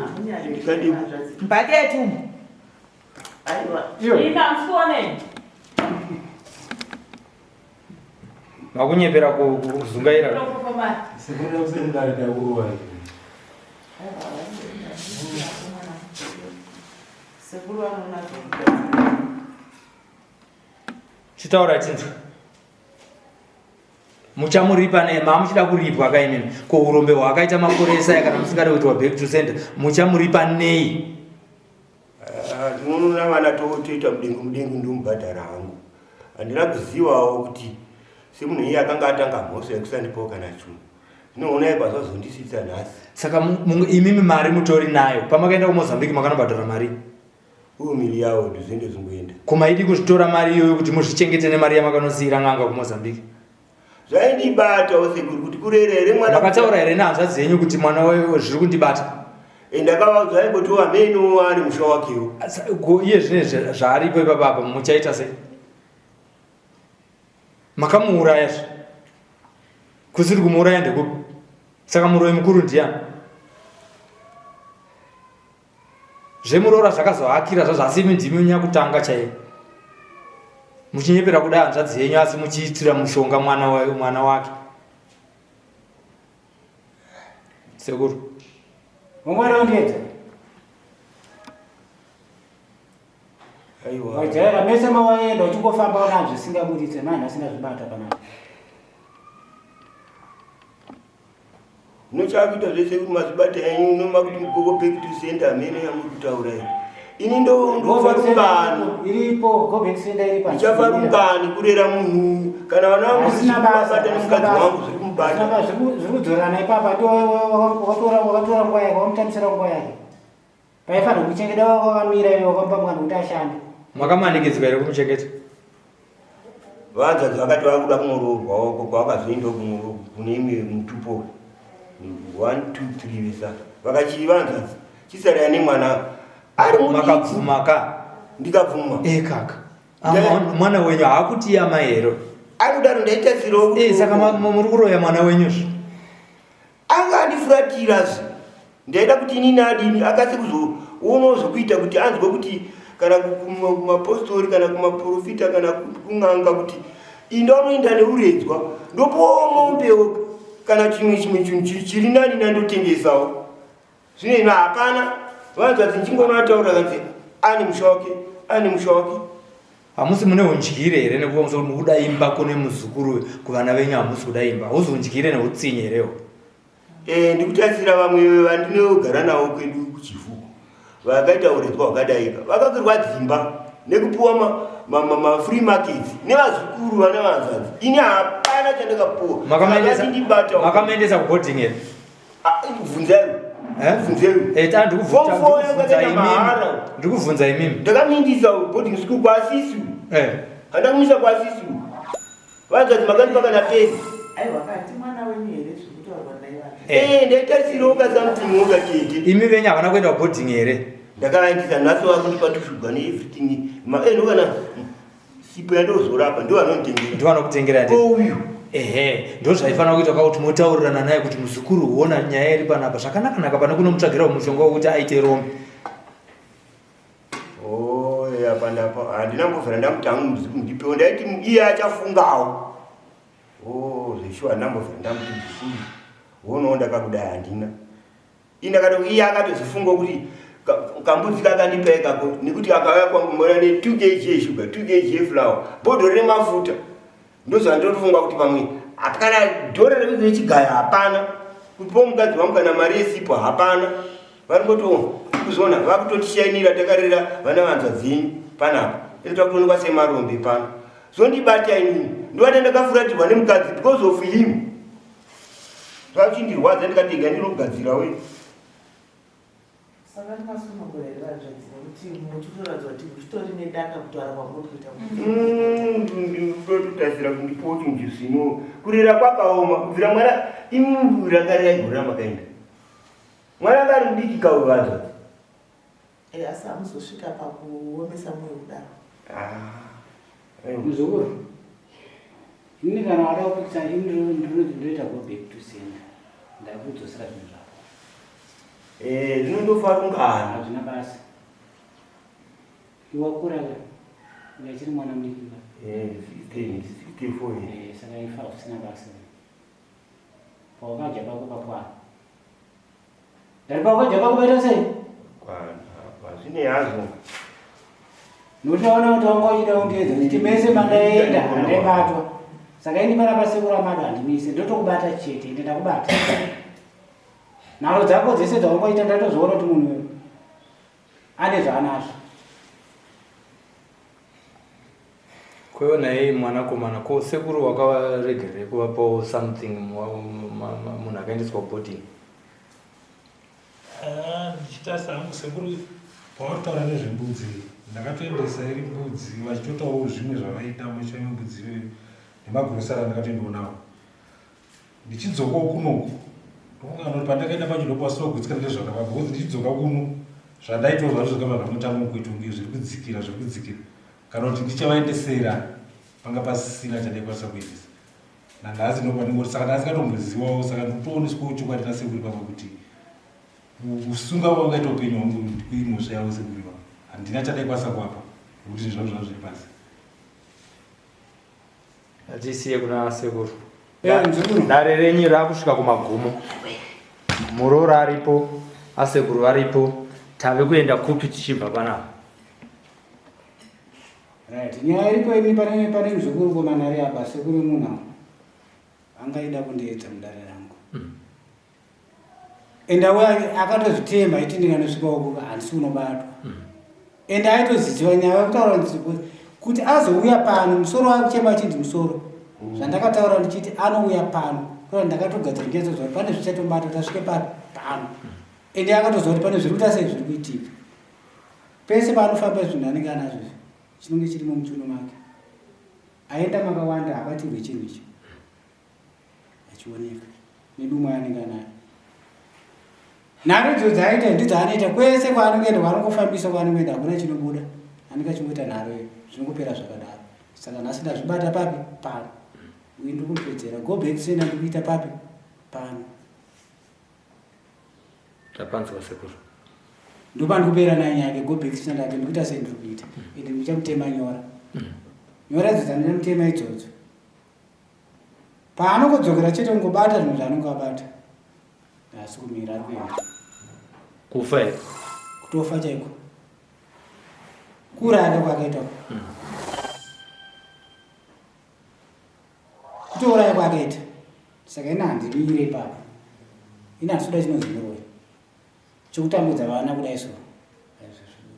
Mbaketi umu. Aiwa. Ina msuone. Makunyepera kuzungaira. Chitaura chinzwa. Muchamuripa nei mamuchida kuripwa ka imimi ko urombe hwaakaita makore esaya kana musingade kuitwa back to center muchamuripa nei? Ah, tinoona vana totoita mudengu mudengu ndomubhadhara hangu handina kuzivawo kuti semunhu iye akanga atanga mhosva yekusandipawo kana chunhu zvinoonai kwazvazondisvitsa nhasi saka imimi mari mutori nayo pamakaenda kumozambique makanobhadhara mari uyo miri yawo ndizvende zvingoenda ko maidi kuzvitora mari iyoyo kuti muzvichengete nemari yamakanosiira n'anga kumozambique Zvaindibatawo sekuru kuti kurera here mwana. Makataura here nehanzvadzi yenyu kuti mwana wayo zviri kundibata? Eh, ndakavaudza aimbotiwo ameno ari musha wakewo. Ko iye zvine zvaaripo ipapa apa muchaita sei? Makamuuraya zve. Kusiri kumuuraya ndekupi? Saka muroyi mukuru ndiyani? Zvemuroora zvakazohakira zvazvo asi imi ndimi nyakutanga chaiye. Muchinyepera kuda hanzvadzi yenyu asi muchiitira mushonga mwana wa, mwana wake. Sekuru. Ungwara undiedza. Aiwa. Wajaira mese mawaenda uchingofamba una zvisingaburitse manje asina zvibata panapa. Nochakuita zvese kuti mazibata enyu nomakuti mugogo back to sender hameno yamuri kutaura iyi. Ini ndofa rungani. Iripo go back sender iripo. Ndichafa rungani kurera munhu kana vana vangu Hazvina basa. zviri kumubata nemukadzi wangu zviri kumubata. Hazvina basa zviri kudzorana ipapa ndiwo wakatora wakatora nguva yake wamutambisira nguva yake. Paifanira kuchengeta wakamira iwe wakamupa mwana kuti ashande. Makamanikidzwa here kumuchengeta? Vanzvadzi vakati vakuda kunoroorwa uko kwavakazoenda kune imwe mutupo 1 2 3 vesa vakachii vanzvadzi chisaraya nemwana ari mudiki. Makabvuma ka? Ndikabvuma. Eh kaka. Mwana wenyu haakuti amai here? Anodaro ndaitasirawo kuti. Eh saka muri kuroya mwana wenyu zve. Anga andifuratirazve ndaida kuti inini adini akase kuzoonawo zvekuita kuti anzwe kuti kana kumapostori kana kumaprofita kana kun'anga kuti inda unoenda neuredzwa ndopowo mombewo kana chimwe chimwe chinhu chiri nani nandotengesawo zvino ino hapana vanzvadzi ndichingoona ataura kanzi ane musha wake ane musha wake Hamusi mune undyire here nekuva musoro mukuda imba kune muzukuru kuvana venyu hamusi kuda imba hauzi undyire neutsinye here Eh, ndikutarisira vamwe vandinogara navo kwedu kuchifuko vakaita uredzwa hwakadaika vakakirwa dzimba nekupiwa mafree markets nevazukuru vana vanzvadzi ini hapana chandakapuwa makamuendesa kuboarding here Ah, bvunzai Eh? bvunzai Eh, ta Form four ndikubvunza yakaenda imimi mahara. ndikubvunza imimi ndakamindisa boarding school kwasisu Eh. handakumisa kwasisu vanzvadzi makandipa kana peni Aiwa kati mwana wenyu here zviri kutaurwa naye vanhu. Eh. Eh, ndaitarisirawo ka something woka tete imi venyu havana kuenda kuboarding here Ndakavaitisa nhasi vakundipa tushuga neeverything. Maeno kana sipo yandozorapa ndo vanonditengera. Ndo vanokutengera ndi. Uyu. Ehe, ndo zvaifanira kuita kwakuti motaurirana naye kuti muzukuru huona nyaya iri panapa zvakanaka naka pane kunomutsvagira mushonga wekuti aite rombe. Oh, apa ndapa handina mbovhera ndamuti hangu muzukuru ndipewo ndaiti iye achafungawo. Oh, zveshuwa handina mbovhera ndamuti muzukuru wonawo ndakakudai handina. Ini ndakati iye akatozifunga kuti kambudzi kakandipa ikako nekuti akauya kwangu mona ne 2 kg yeshuga 2 kg yeflour bhodhoro remafuta ndozvandotofunga kuti pamwe kana dhora rechigaya hapana kupiwa mukadzi wangu kana mari yesipo hapana varingoto kuzoona vakutotishainira takarera vana vanzwa dzenyu panapa ende takutoonekwa semarombe pano zondibata inini ndovata ndakafuratirwa nemukadzi because of him Zvachindirwadza ndikati rega ndinogadzira we. Saka masunungura here vanzvadzi nekuti muchitoratidza kuti muchitori nedaka kutaura kwamuri kuita. Ndototarisira mm, kundipowo chinhu chisino. Kurera kwakaoma kubvira mwana imi rangarirai gore ramakaenda. Mwana anga ari mudiki kawe vanzvadzi. Eh, asi hamuzosvika pakuomesa mwoyo kudaro. Ah. Eh. Muzukuru, ini kana wada kupikisa ini ndinoita go back to sender. Ndakudzosera zvinhu zvako. Eh, zvinondofa rungano. Hazvina basa. Iwe wakura ka? Uchiri mwana mudiki ka? Eh, 16, 64. Eh, saka ifa usina basa. Pawakadya pako pakwana. Ndari pawakadya pako paita sei? Kwana, hazvine hazvo. Nokuti ndaona kuti wanga uchida kundiedza kuti mese mandaenda handaibatwa. Saka ini pana pasekuru amado handimise ndotokubata chete ende ndakubata. Nharo dzako dzese dzawanga uchiita ndatozoona kuti munhu uyu ane zvaanazvo. Kweyo naye mwanakomana ko sekuru wakavaregererei kuvapawo something munhu akaendeswa kuboarding? Ah, ndichitarisa hangu sekuru pauri taura nezvembudzi ndakatoendesa iri mbudzi vachitotawo zvimwe zvavaida muchame mbudzi iyoyo nemagurosari andakatoendawo nawo Ndichidzokawo kunoku ndofunga kuti pandakaenda pacho ndopasina kugutsikana nezvakava because ndichidzoka kuno zvandaitawo zvacho zvakabva zvangotanga kuita kunge zviri kudzikira zviri kudzikira kana kuti ndichavaendesera panga pasina chandaikwanisa kuendesa nanhasi ndopandingoti saka ndasikatombozivawo saka ndikutooneswawo chokwadi nasekuru papa kuti kusunga kwakaita upenyu hwangu ndikuimhosva yavo sekuru ivavo handina chandaikwanisa kuapa nekuti zvangu zvanga zviri pasi Atisiye kuna sekuru. Dare renyu rakusvika kumagumo. Muroora aripo, asekuru varipo. Tave kuenda kupi tichibva panapa? Right, nyaya iripo ini pane pane muzukuru komana ari apa sekuru munhu angaida kundiedza mudare rangu. And awe akatozvitemba aiti ndinganosvika uko handisi unobatwa. And aitoziziva nyaya yekutaura kuti azouya pano musoro wakuchema achinzi musoro. Zvandakataura ndichiti anouya pano. Kura ndakatogadzira ndinyatsozwa kuti pane zvichatobata kuti asvike pano pano. And akatoziva kuti pane zviri kuita sei zviri kuitika. Pese paanofamba zvinhu anenge anazvo izvi chinenge chirimo muchiuno make. Aenda makawanda abatirwe chinhu icho. Achioneka nedumwa yaanenge anayo. Nharo idzo dzaaita ndidzo anoita kwese kwaanongoenda kwaanongofambisa kwaanongoenda hakuna chinobuda. Anenge achingoita nharo iyo zvinongopera zvakadaro. Saka nhasi ndazvibata papi pano. Uyu ndiri kumupedzera. Go back senda ndiri kuita papi pano. Tapanzwa sekuru. Ndopandikupera naye nyaya yake go back senda ndake ndikuita sei ndiri kuita. Ende ndichamutema nyora. Nyora idzo dzandinamutema idzodzo. Paanongodzokera chete kungobata zvinhu zvaanonge abata. Haasi kumira ari kuenda. Kufa here? Kutofa chaiko. Kuuraya kwakaita. Kutouraya kwakaita. Saka ini handimire ipapo. Ini handisi kuda chinonzi muroyi. Chekutambudza vana kudai so.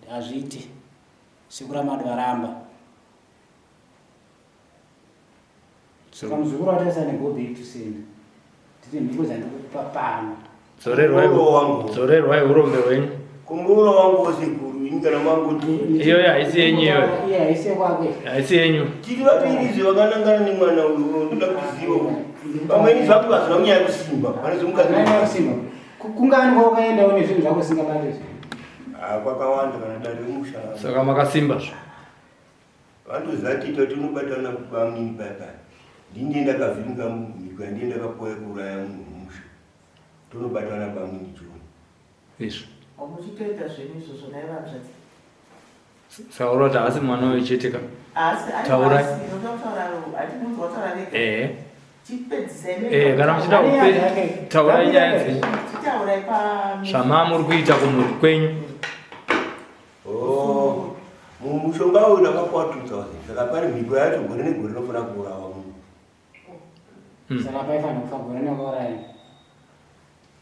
Hazviiti. Sekuru Amadu varamba. Saka muzukuru wataisa ne go back to sender. Ndine mhiko dzandikupa pano. Dzorerwai urombe hwenyu. Kumuroora wangu wasekuru ini kana mangoti. Iyoyo haisi yenyu iyoyo. Iye haisi kwake. Haisi yenyu. Tiri vaviri zve vakanangana nemwana uyu ndoda kuziva. Pamweni zvapo hazvina kunyanya kusimba. Pane zvomukadzi. Kunyanya kusimba. Kungani kwaukaenda une zvinhu zvako usingabate. Ah, kwakawanda kana dare remusha. Saka makasimba zve. Vandoziva tita kuti unobatana bamnini paya paya. Ndini ndakavhiringa mhiko yandiye ndakapoya kuuraya munhu mumusha. Tonobatana bamnini John. Izvo. Muchitoita zvenyu izvozvo naye vanzvadzi. Saka uri kuti haasi mwana uyu chete ka? Taurai. Eh. Eh, kana muchida kupe taurai nyaya dzenyu. Zvamaa muri kuita kumhuri kwenyu. Oh, mushonga uyu ndakapuwa 2000 saka pane mhiko yacho gore negore inofanira kuurawa munhu. Saka paifanira kufa gore nekuuraya.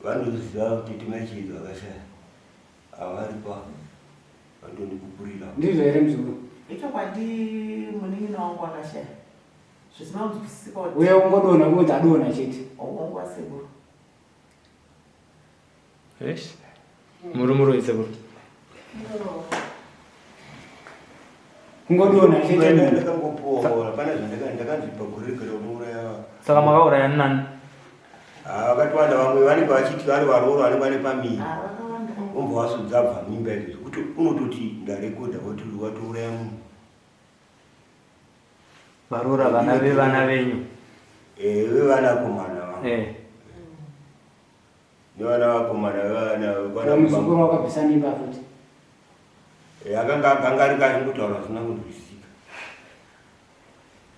Vanoziva kuti timachidzo akashaya. Avaripa vandondipupurira. Ndizvo here mzukuru? Ichokwadi munin'ina wangu akashaya. Zvisina kunzwisisika kuti. Uye ungodonha kunzi adonha chete. Wangu wasekuru. Eish. Muri muroyi sekuru. Kungodonha chete. Ndakangopuwa pana zvandaka ndakanzi pagore regere unouraya. Saka makauraya nani? Ah, vakatowanda vamwe vanenge vachiti vari varoora vanenge vane pamiri. Ah, Vombva vasudza bva mimba izvo zvekuti unototi ndarekodha watouraya munhu. Varoora vana vevana venyu? Eh, vevanakomana vangu. Eh. Nevana vakomana vevana vekwana. Muzukuru wakabvisa mimba futi. Eh, akanga akanga ari kachingotaura zvisina kunzwisisika.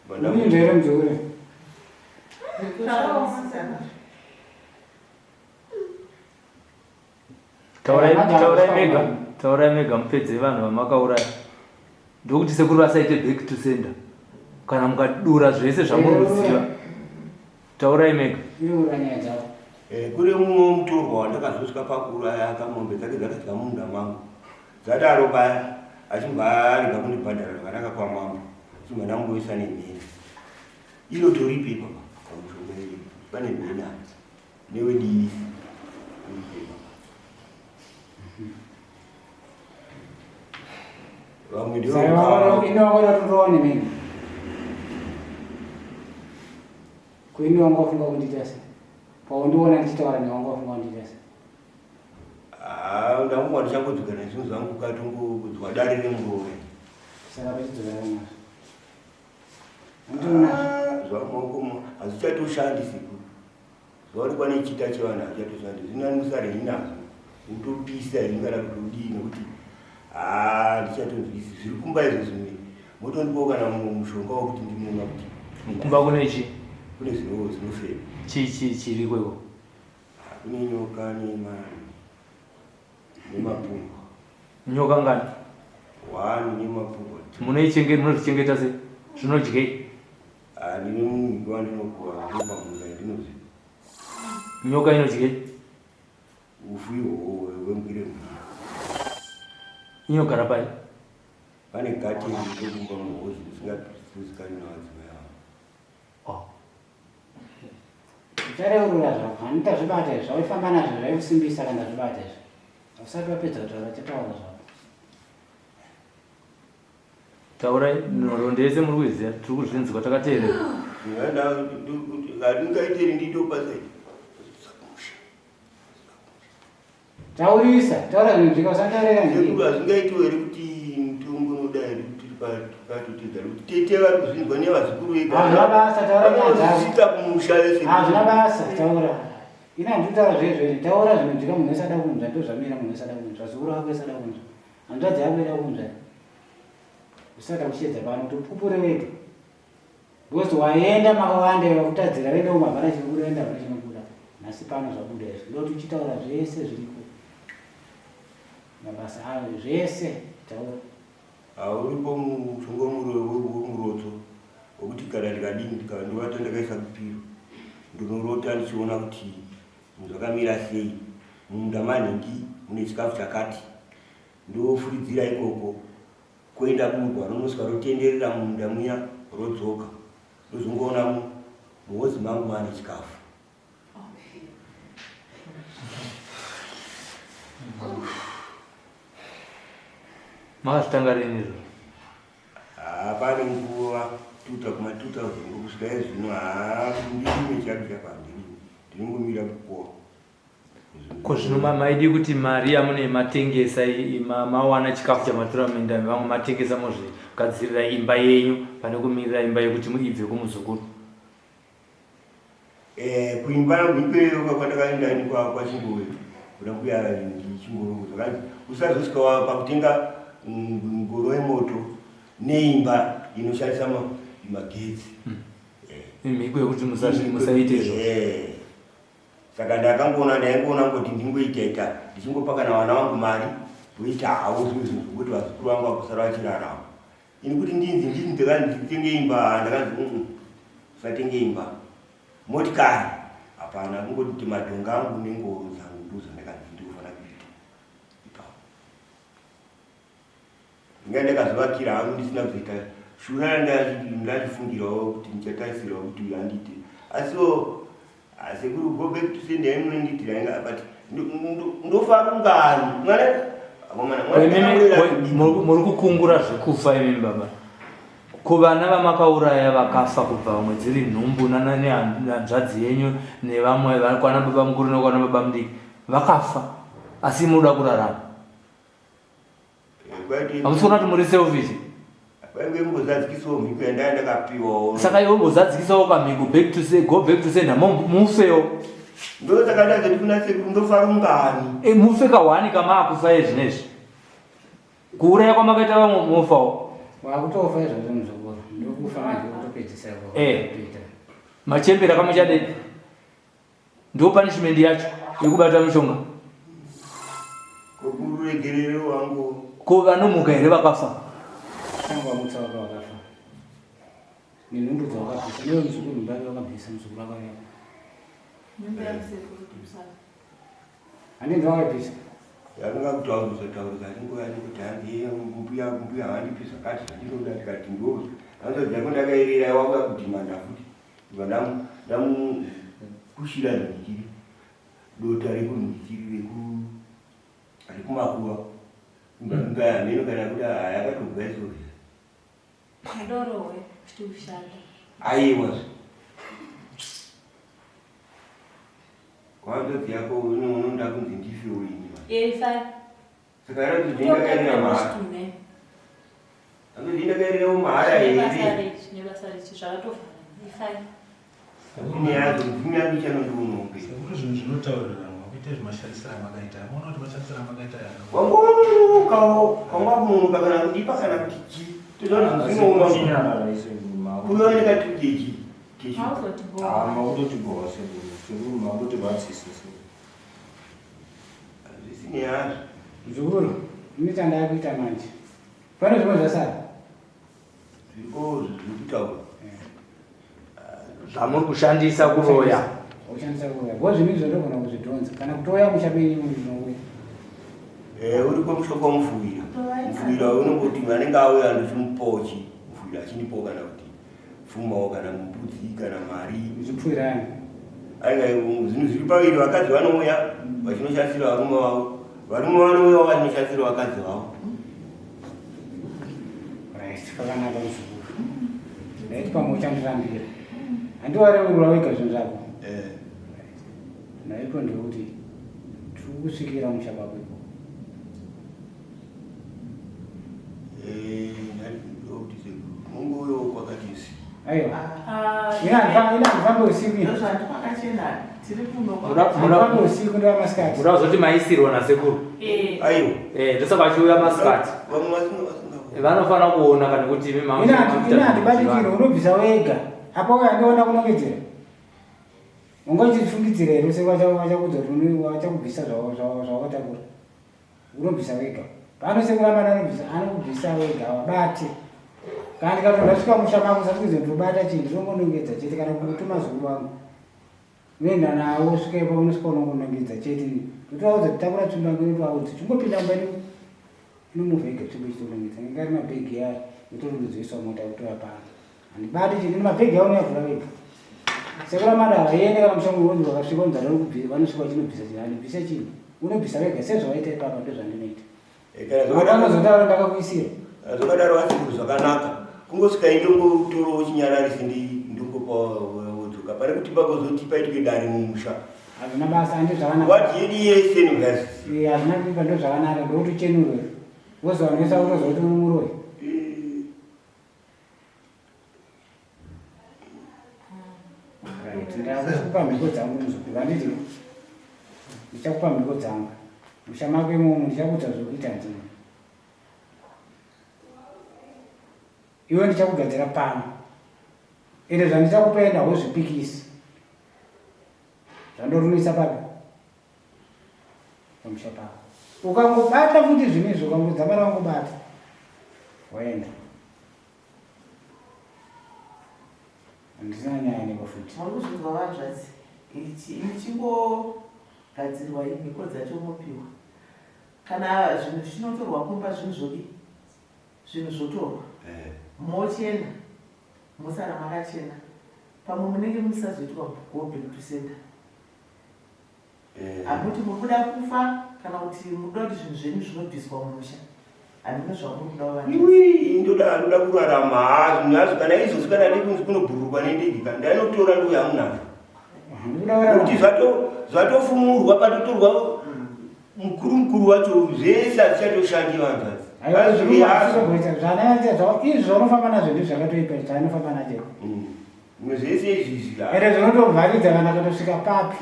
Ndizvo here muzukuru? Taurai taurai mega, taurai mega mupedze vanhu vamakauraya. Ndokuti sekuru vasaite back to sender. Kana mukadura zvese zvamuri kuziva. Taurai mega. Eh, kune mumwe mutorwa wandakazosvika pakuuraya akamombe dzake dzakadya munda mangu. Dzadaro paya achibva arega kundibhadhara zvakanaka kwamambo. Achibva ndamboisa nemheni. Inotoripi ipapa pamushonga iyi pane mheni apa. Newe divi. Vamwe ndivo Inoona nemheni. Ko ini wanga wafunga kundiita sei? Paundiona ndichitaura newe wanga wafunga kundiita sei? Ah, ndafunga ndichangodzoka nezvinhu zvangu katongokudzwa dare remuroore. Saka pachidzokera nazvo. Andionazvo. Ah, zvamaoko hazvichatoshandi sekuru. Zvaonekwa nechita chevanhu hazvichatoshandi. Zvinani musare hinazvo. Utopisa henyu kana kuti udii nekuti haa ndichatonzwisi zviri kumba izvo zvimwe motondipawo kana mushonga wekuti ndinonwa kuti kumba kune chii? Kune zvinofema. Chii chii chiriko iko? Kune nyoka nemapumbwa. Nyoka ngani? One nemapumbwa. Munoichengeta munozvichengeta sei? Zvinodyei? Ah, ndine munhu wandinokuwa ndopamunda ndinozvi. Nyoka inodyei? Ufu ihwohwo hwembwire mbwire. Inogara pai? Pane gate riri kumba muhozi risingazikanwi navadzimai avo. Oh. Uchareurura zvako, hanita zvibata izvi, zvawaifamba nazvo zvaikusimbisa kana zvibata izvi. Usati wapedza kutaura, chataura zvako. Taurai nhoroondo yese muri kuiziva, tiri kuzvinzwa takateerera. Handingaiteri nditopasa Taurisa, taura zvinonzwika usandaurira ndii. Sekuru hazvingaitiwo here kuti mutongo unoda here kuti patotedza kuti tete vari kuzvinzwa nevazukuru vega. Hazvina basa taura nyaya dzako. Vanozvisvitsa kumusha vese. Hazvina basa taura. Ini handikutaura zvezvo ini taura zvinonzwika munhu wese ada kunzwa ndozvamira munhu wese ada kunzwa zukuru wako wese ada kunzwa hanzvadzi yako ida kunzwa usada kuchedza pano kuti upupure wega Because waenda makawanda iwe wakutadzira wenda umu hapana chinobuda wenda hapana chinobuda. Nhasi pano zvabuda izvi. Ndoti uchitaura zvese zviriko. Mabasa ayo zvese taura. Hauripo mushonga wemuroto wekuti kana ndikadini ndikandovata ndakaisa kupiro ndinorota ndichiona kuti zvinhu zvakamira sei mumunda manhingi mune chikafu chakati ndofuridzira ikoko Koenda burwa ronosvika rotenderera mumunda muya rodzoka ndozongoona muhozi mangu maane chikafu. Makazvitanga rini izvo? Haa pane nguva tuta kuma 2000 kusvika ezvino haa ndiri nechapi chapa handiri ndinongomira kukoa. Ko zvino maidi kuti mari yamune matengesa mawana chikafu chamatora muminda mevamwe matengesa mozvigadzirira imba yenyu pane kumirira imba yekuti muibve kumuzukuru? Eh, kuimba yangu ikweyo kwandakaenda ini kwachingowe kuda kuya chingoro zvakanzi usazosvika pakutenga mm, ngoro yemoto neimba inoshandisa magetsi hmm. eh. Mhiko yekuti musaite izvo. Eh. Saka ndakangoona ndaingoona ngoti ndingoita ita ndichingopa kana vana vangu mari voita havo zvimwe zvinhu zvokuti vazukuru vangu vakusara vachirarama. Ini kuti ndinzi ndini ndakanzi nditenge imba ndakanzi mm usatenge imba. Motikari hapana kungoti kuti madhonga angu nengoro dzangu ndozvandakanzi ndinofanira kuita ipapo. Ndinga ndakazvivakira hangu ndisina kuzoita shura ndachifungirawo kuti ndichatarisirawo kuti uyu andiite asiwo ah, sekuru go back to send yayi munondiitira inga but ndofarungani mwana muri kukungura zvekufa imimi baba ko vana vamakauraya vakafa kubva vamwe dziri nhumbu nehanzvadzi yenyu nevamwe kwana baba mukuru nekwana baba mudiki vakafa asi munoda kurarama Hamusi kuona kuti muri selfish? Kwainge mbozadzikisawo mhiko yandanga ndakapiwawo. Saka iwe mbozadzikisawo kamhiko back to say go back to sender mufewo. Ndosaka ndazoti kuna sekuru ndofarungani. E, mufe kahwani kamaakufa iye zvinezvi. Kuuraya kwamakaita vamwe mofawo. Wakutofa izvozvo muzukuru. Ndokufa manje kutopedzisa. Eh. Machembera kamuchadei. Ndiwo punishment yacho yekubata mushonga. Kokuregerere wangu. Ko vanomuka here vakafa? Tangu vamutsa vaka vakafa. Nenhumbu dzawakabvisa. Newe muzukuru nhumbu yake wakabvisa muzukuru akauya. Nhumbu yamusekuru musana. Handinzi wakabvisa. Yakanga kutaurisa taurisa achingoya kuti hanzi mbuya mbuya handipi zvakati zvandinoda ndikati ndo. Hanzi dzako ndakairira wauya kudhimanda futi. Ndamukushira nhikiri dota rekunhikiri rekumakuva imba yameno kana kuti yakatobva izvozvi Ndorowe kuti ushanda. Aiwa. Kwanza yako unoda kunzi ndife uini. Eh, fine. Saka hanzi ndakaerera mahara. Hanzi ndakaerera mahara here? Nebasa rechi zvakatofanana. Ifai. Mune yacho, mune yacho chanondiunombe. Sekuru zvinhu zvinotaurirana kuita zvimashandisiro amakaita. Muona kuti mashandisiro amakaita aya. Wangononokawo, wanga kunonoka kana kundipa kana kuti chii. Toda kuti zvinhu zvinooma. Kunooneka tujeji. Ah, makutotibowa sekuru. Sekuru makutotibatsisa sekuru. Hazvisinei hazvo. Muzukuru, ini chandakuita manje. Pane zvimwe zvasara? Zviriko zviri kutaura. Zvamuri kushandisa kuroya. Kushandisa kuroya. Bo zvinhu izvo ndogona kuzvidhonza. Kana kutouya musha menyu ndinouya. Eh, uri kwemushoko mufuyira. Mufuyira unongoti anenge auya ndochimupawo chi. Mufuyira achindipawo kana kuti pfumawo kana mbudzi kana mari zvipfuirani aiwa zvinhu zviri paviri vakadzi vanouya vachinoshandisira varume vavo varume vanouyawo vachinoshandisira vakadzi vavo right pakanaka muzukuru ndaiti pamwe uchandirambira handiwareurura wega zvinhu zvako eh. naipo ndekuti tiri kusvikira musha kwako ikoko Eh, munguyo kwakatisi. Aiwa. Ina handifambe usiku. Ndozvandipakachena tiri kuno. Handifambe usiku ndova masikati. Muda kuzoti maisirwa nasekuru. Eh. Aiwa. Eh, ndosaka vachiuya masikati. Vamwe vasinga vasinga. Vanofanira kuona kana kuti imi mama. Ina handibatikire unobvisa wega. Apa uya andiona kunongedzera. Unga uchifungidzira here usiku vachakuudza kuti vachakubvisa zvawakatakura. Unobvisa wega. Pano sekuru amana anobvisa anokubvisa wega wabate. Kana ndikati ndasvika musha mako usati ndobata chinhu ndinongonongedza chete kana kutuma zukuru wangu. Unoenda nawo usvika ipapo unosvika unongonongedza chete. Ndotovaudza kuti takura tsvimbo yangu inotovaudza. Chingopinda mumba ino inomuvha ega tsvimbo ichitonongedza. Inenge ari mabhegi aya yotorondodzoiswa mota kutora pano. Handibati chinhu mabhegi avo unoyavhura vega. Sekuru amada havaende kana musha munhu vakasvika unzi vanokubvisa vanosvika vachinobvisa chinhu handibvise chinhu. Unobvisa vega sezvawaita ipapa ndozvandinoita. Eh, Vanozotaura ndakakuisira. Zvakadaro asi zvakanaka. Kungosvika indongotorowo chinyararisi ndingopa wodzoka. Pane kuti pagozoti paitwe dare mumusha. Hazvina basa andi zvakanaka. Wati yedu yese inogazisi. Eh, hazvina kuipa ndo zvakanaka ndokuti uchenurwe. Wozowanisa utoziva kuti uri muroyi. Right, ndakupa mhiko dzangu muzukuru handiti? Ndichakupa mhiko dzangu. Musha mako imomo ndichakuudza zvekuita ndini. Iwe ndichakugadzira pano. Ende zvandichakupa enda wozvipikisa. Zvandorumisa papi? Pamusha pako. Ukangobata futi zvinhu izvi ukangodzamara wangobata. Waenda. Handisina nyaya neko futi. Muri kuzvinzwa vanzvadzi ichi ichingogadzirwa imhiko dzacho mopiwa kana zvinhu zvichinotorwa kumba zvinhu zvodi zvinhu zvotorwa eh. mochena mosara makachena pamwe munenge musazoitwa go back to center eh. hamuti muri kuda kufa kana kuti muri kuda kuti zvinhu zvenyu zvinobviswa mumusha hamino zvamuri kuda kuva ndoda ndoda kurarama haa zvinhu hazvo kana izvozvi kana ndikunzi kunobhururwa nendege ka ndainotora ndouya munazvo nekuti zvatofumurwa patotorwa Mukuru mukuru wacho zvese hazvichatoshandi vanzvadzi. Izvi zvaunofamba nazvo ndizvo zvakatoipa zvaanofamba nacho. Mm. Zvese izvi izvi. Ende zvinotovharidza kana kutosvika papi.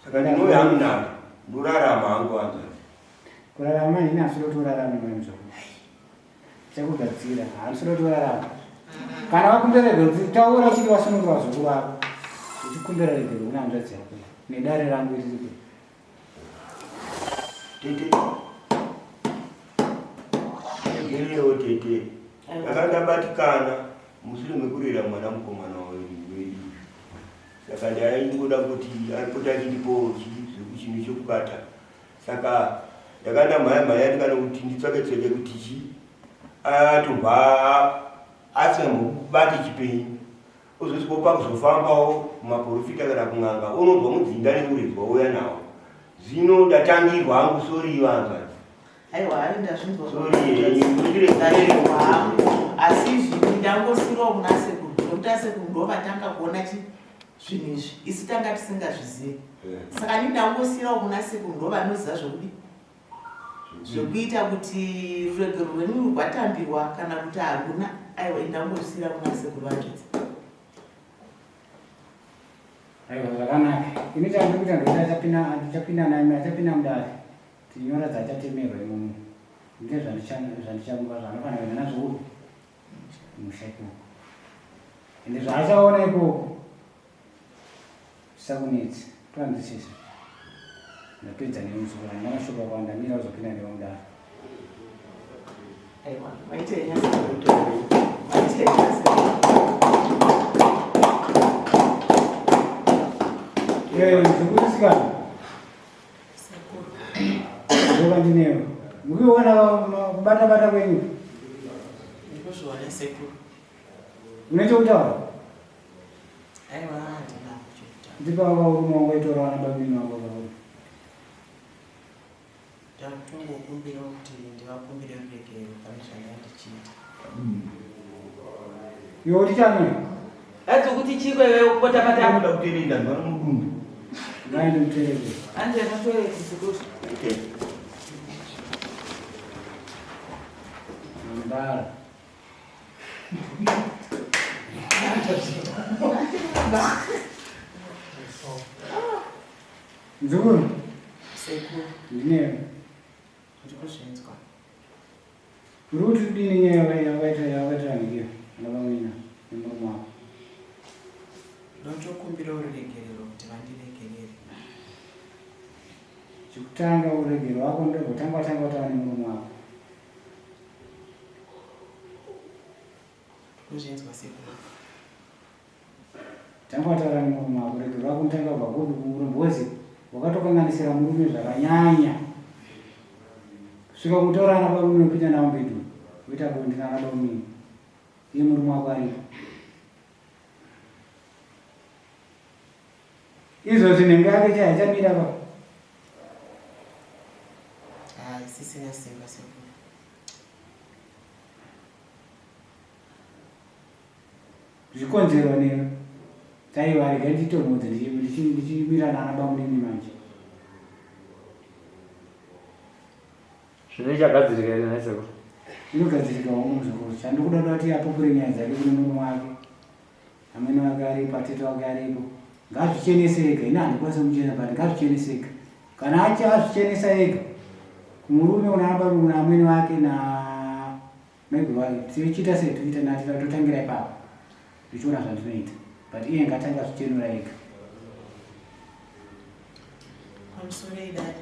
Saka ndinouya hangu nazvo. Ndorarama hangu vanzvadzi. Kurarama ini asi ndotorarama mzukuru. Chakugadzira haasi kutorarama. Kana vakumbira regero taura uchiti vasunungura vazukuru vako. Uchikumbira regero kuna hanzvadzi yako nedare rangu iri riko. Tete. Regerewo tete. Ndakanga ndabatikana mushure mekurera mwana mukomana wedu. Saka ndaingoda kuti aripota achindipawo chinhu chekubata. Saka ndakanda mhaya mhaya ndikana kuti nditsvake tsvake kuti chi atobva asingambobate chipenyu ozosvika pakuzofambawo kumaporofita kana kun'anga unonzwa mudzinda neurezwa ouya nawo zvino ndatangirwa hangu sori vanzvadzi aiwa hayi ndazvinzwa sori yenyu ndirezwa hangu asi izvi ndangosirawo kuna sekuru nekuti asekuru ndovatanga kuona chi zvinhu izvi isu tanga tisingazvizivi eh. saka ni ndangosiyirawo kuna sekuru ndo vanoziva zvokudi zvekuita kuti ruregero rwenyu rwatambirwa kana kuti haruna aiwa indangosiyira kuna sekuru vadzidzi aiwa zvakanaka ini chandikuita ndokuti achapinda achapinda nami achapinda mudare tinyora dzachatemerwa imomo ndine zvandichamupa zvaanofanira kuenda nazvo musha ikoko ende zvaachaona ikoko zvisakunetsi toanzwisisa ndapedza newe muzukuru handina mashoko akawanda mira uzopinda newe mudaro aiwa maita henyu maita henyu Eh, mzukuru sikana. Ndova ndinewe. Mukuona kubata bata kwenyu. Ndikuzviona sekuru. Une chokutaura? Aiwa handina chokutaura. Ndipo varume wangu vaitora vana bamini vangu vakaona. Ndakutongokumbira kuti ndivakumbire ruregerero pane zvandanga ndichiita. Iwe uti chani? Hanzi kuti chiko iwe kupota pata. Ndoda kuterera ndani mudumbu. Ngaende muterere. Hanzi muterere sekuru. Okay. Mbara. Mzukuru. Sekuru. Ndinewe. Ndikuzvinzwa. Uri kuti kudini nyaya yakaita yakaita nhiyo ana vamwina nemurume wako? Ndotokumbira ururegerero kuti vandiregerere. Chekutanga uregero wako ndogotanga watanga kutaura nemurume wako. Kuzvinzwa sekuru. Tanga wataura nemurume wako regero rako unotanga kubva kupi kumurume because wakatokanganisira murume zvakanyanya. Kusvika kutaura ana barume kupinda nawo mbedu woita bonde naana barume iye murume wako aripo. Izvozvi nhengo yake chai haichamira pa. Haisisina simba sekuru. Zvikonzerwa newe. Taiwa rega nditonhodze ndichimira nana bamunini manje. Zvino ichagadzirika here nhai sekuru? Inogadzirika hongu muzukuru. Chandikuda kuda kuti apupure nyaya dzake kune murume wake. Amwene wake aripo, atete wake aripo. Ngazvichenese ega. Ini handikwanise kumuchena but ngazvichenese ega. Kana achi azvichenesa ega kumurume una baba una amwene wake na maiguru wake tichiita sei toita nati totangira ipapo ndichiona zvandinoita but iye ngatanga zvichenura ega. Pamusoro idai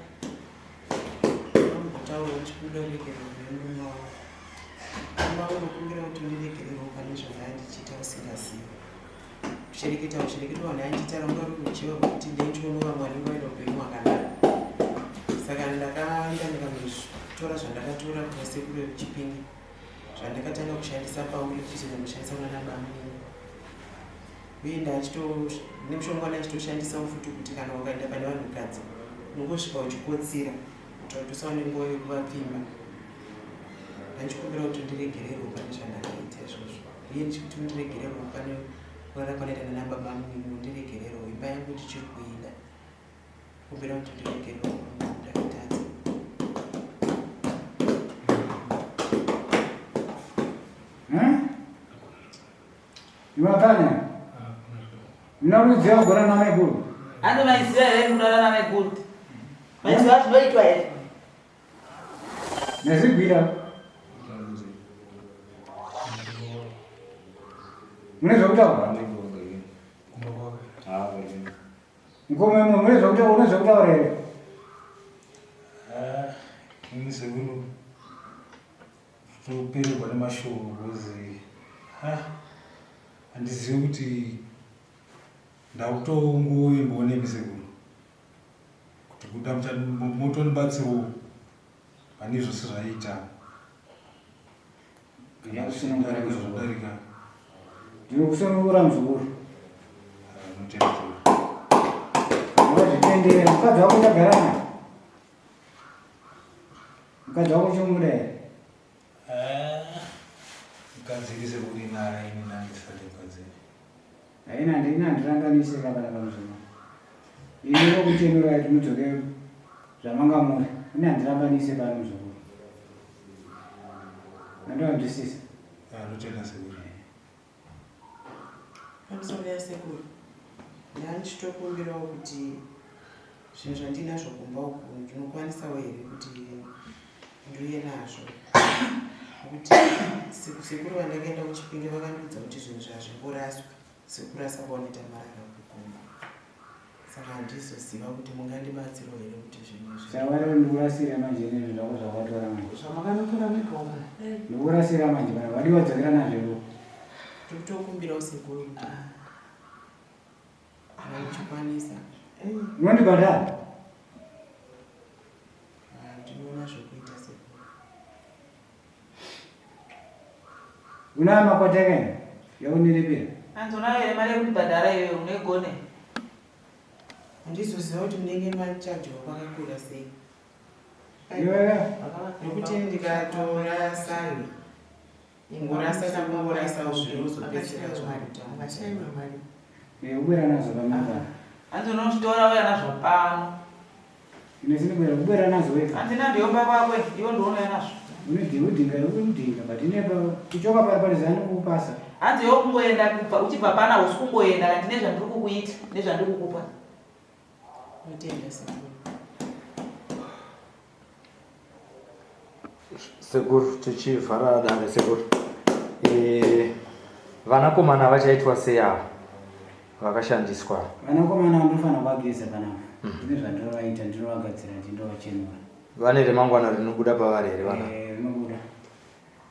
vambotaura uchikuda ruregerero rwemurume wavo. Murume wavo unokumbira kuti undiregererewo pane zvandanga ndichiita usingazivi. Kushereketa kushereketa vanhu andiita ranga ruri ruchiva rwekuti ndei ndichiona vamwe vanenge vaine upenyu hwakanaka. Saka ndakaenda ndikanotora zvandakatora kuna sekuru vekuChipinge zvandakatanga kushandisa pauri ndichizoenda kushandisa kunana bamunini. Uye ndachito nemushonga wandachitoshandisawo futi kuti kana ukaenda pane vanhukadzi unongosvika uchikotsira kuitira kuti usawane nguva yekuvapfimba. Ndachikumbira kuti undiregererewo pane zvandakaita izvozvo uye ndichikuti undiregererewo pane kurara kwanoita nana baba munini undiregererewo imba yangu ndichiri kuida kumbira kuti undiregererewo ndakatadza. Iwakanya. Mnaruziva kugona namaiguru? Ane maiziva here kurara namaiguru? Maiziva zvinoitwa here? Nezigwira. Mune zvekutaura? Mukoma imwe mune zvekutaura, une zvekutaura here? Ah, ini sekuru topererwa nemashoko because ah, handizivi kuti ndakutongovimbawo nemi sekuru kuti kuda motondibatsirawo pane zvose zvaiita zvodarika ndinokusunungura muzukuru wazvitendera mukadzi wako uchagara naye mukadzi wako uchimuda here ah, mukadzi iri sekuri nara ini nandisati mukadzi Haina handina handiranganise kana pamuzima. Ini ndokuchenurai kuti mudzoke zvamanga muri. Ini handirambanise pano muzukuru. Andonzwisisa. Ah, ndotenda sekuru. Pamusoro yasekuru. Ndandichitokumbirawo kuti zvinhu zvandinazvo kumba uku ndinokwanisawo here kuti ndiuye nazvo nekuti sekuru vandakaenda kuchipinge vakandiudza kuti zvinhu zvazvingoraswa sekurasa kwaunoita marara kugomba saka handizoziva kuti mungandibatsirawo here kuti zvinhu izvi Chawari ndikurasira manje nezvinhu zvako zvawakatora manje. Zvamakanotora mega uko. Ndikurasira manje kana wadiwa dzokera nazvo iwe. Ndikutokumbirawo sekuru kuti kana uchikwanisa. Unondibhadhara? Ah, ndinoona zvekuita sekuru. Unayo makwati akaenda yauniripira? Hanzi unayo here mari yekundibhadhara iyoyo unoigone? Handizoziva kuti munenge machajiwa kwakakura sei. Nekuti ndikatora sayo Kungorasa takungorasa zvinozopedzisira zvakutambudza. Kubwera nazo pamwe. Hanzi unozvitora uya nazvo pano. Inesini kubwera nazo wega. Hanzi nandiyomba kwakwe iwe ndiwonouya nazvo. Unodhinga unodhinga but ine pa kuchoka pari pari zani kupasa. Hanzi iwe kungoenda kubva uchibva pana hausi kungoenda kana ndine zvandiri kukuita nezvandiri kukupa. Notenda sekuru. Sekuru tichivhara dare sekuru. Eh, vanakomana vachaitwa sei ava vakashandiswa? Vanakomana ndinofanira kuvageza panapa. Ndine zvandinovaita ndinovagadzira ndindovachenura. Vane remangwana rinobuda pavari here vana? Eh, rinobuda.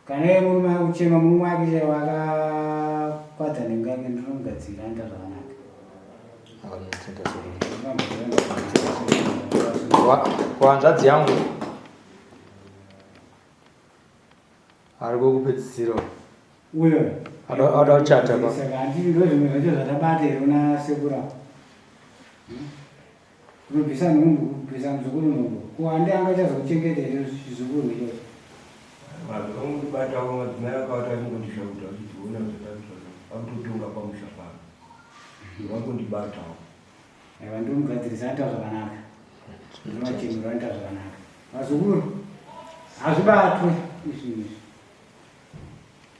Kana iye murume akuchema murume wake chaiwo akakwadza nhengo yake ndinomugadzira anoita zvakanaka. Vanotenda sekuru. Kuhanzvadzi yangu ari kwekupedzisira uyo ada kuchata pa saka handiti ndo zvimwe zvacho zvatabata here una sekura Unobvisa nhumbu, kubvisa muzukuru nhumbu. Ko handi anga achazokuchengeta here chizukuru ichocho? Vakangondibatawo madzimai akawata achingondishaudha achiti ona zvatakuita akutotonga pamusha pano. Vakundibatawo. Aiwa ndomugadzirisa anoita zvakanaka. Ndinochenura anoita zvakanaka. Vazukuru hazvibatwe izvi izvi.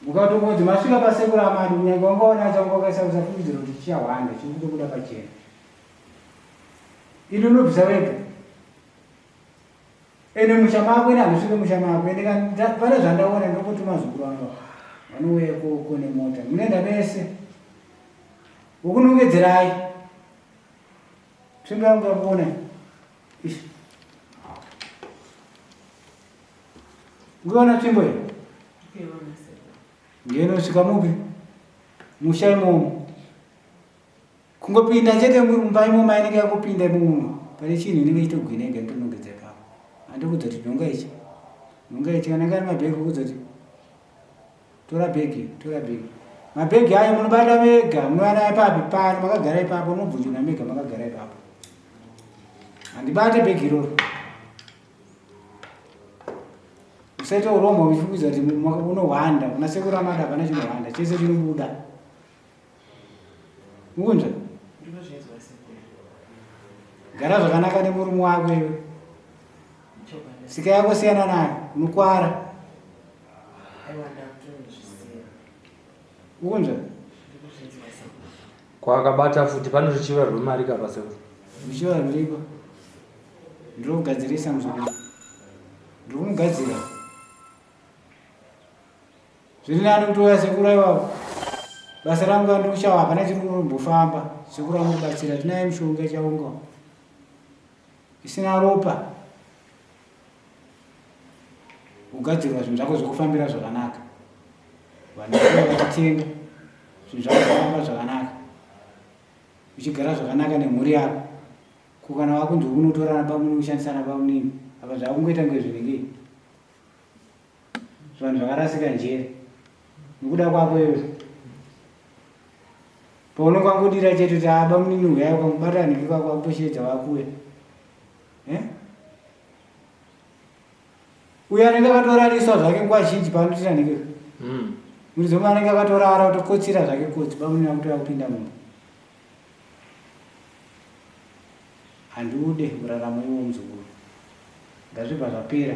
Ukatongonzi masvika pasekuru amadu kunyange wanga waona changa wakaisa usafungidzira kuti chichahwanda chiri kutobuda pachena. Ino unobvisa wega. Ende musha mako ine handisvike musha mako ende pane zvandaona ndokutuma zukuru vangu vanouya ikoko nemota munoenda mese wokunongedzerai tsvimbo yangu yakuona ishi ukuona tsvimbo iyi ndiyo mupi musha imomo Kungopinda chete mumba imomo inenge yakupinda imomo pane chinhu inenge ichitogwina ega inotonongedza ipapo. Andikudza kuti nhonga ichi. Nhonga ichi kana kari mabhegi okudza kuti tora bhegi, tora bhegi. Mabhegi ayo munobata mega, munowana ipapi pano makagara ipapo munobvunzana mega makagara ipapo. Handibate bhegi iroro. Usaita urombo uchifungidza kuti unohwanda, kuna sekuru amada hapana chinohwanda, chese chinobuda. Mukunzwa? Gara zvakanaka nemurume wako iwe. Sika yako siyana nayo, unokwara. Mukunzwa? Kwakabata futi pane ruchiva rwemari kapa sekuru. Ruchiva ruriko. Ndiri kugadzirisa muzukuru. Ndiri kumugadzira. Zviri nani kutouya sekuru ivavo. Basa rangu andiri kushawa hapana chiri kumbofamba. Sekuru anokubatsira tinaye mishonga chaunga. Isina ropa. Ugadzirwa zvinhu zvako zvokufambira zvakanaka. Vanhu vachitenga zvinhu zvako zvofamba zvakanaka. Uchigara zvakanaka nemhuri yako. Ko kana wakunzi unotorana bamunini kushandisana bamunini apa zvakungoita kunge zvinenge zvanhu zvakarasika njere nekuda kwako iwe paunonga wangodira chete kuti aba munini huyai ukamubata nhingi kwako akutoshedza wakuya eh? uyo anenge akatorariswa zvake nguva zhinji paanotoita nhingi muridzi wemwe anenge akatorara kutokotsira zvake kotsi bamunini akutoya kupinda mumba Handiude uraramo iwo muzukuru. Ngazvibva zvapera.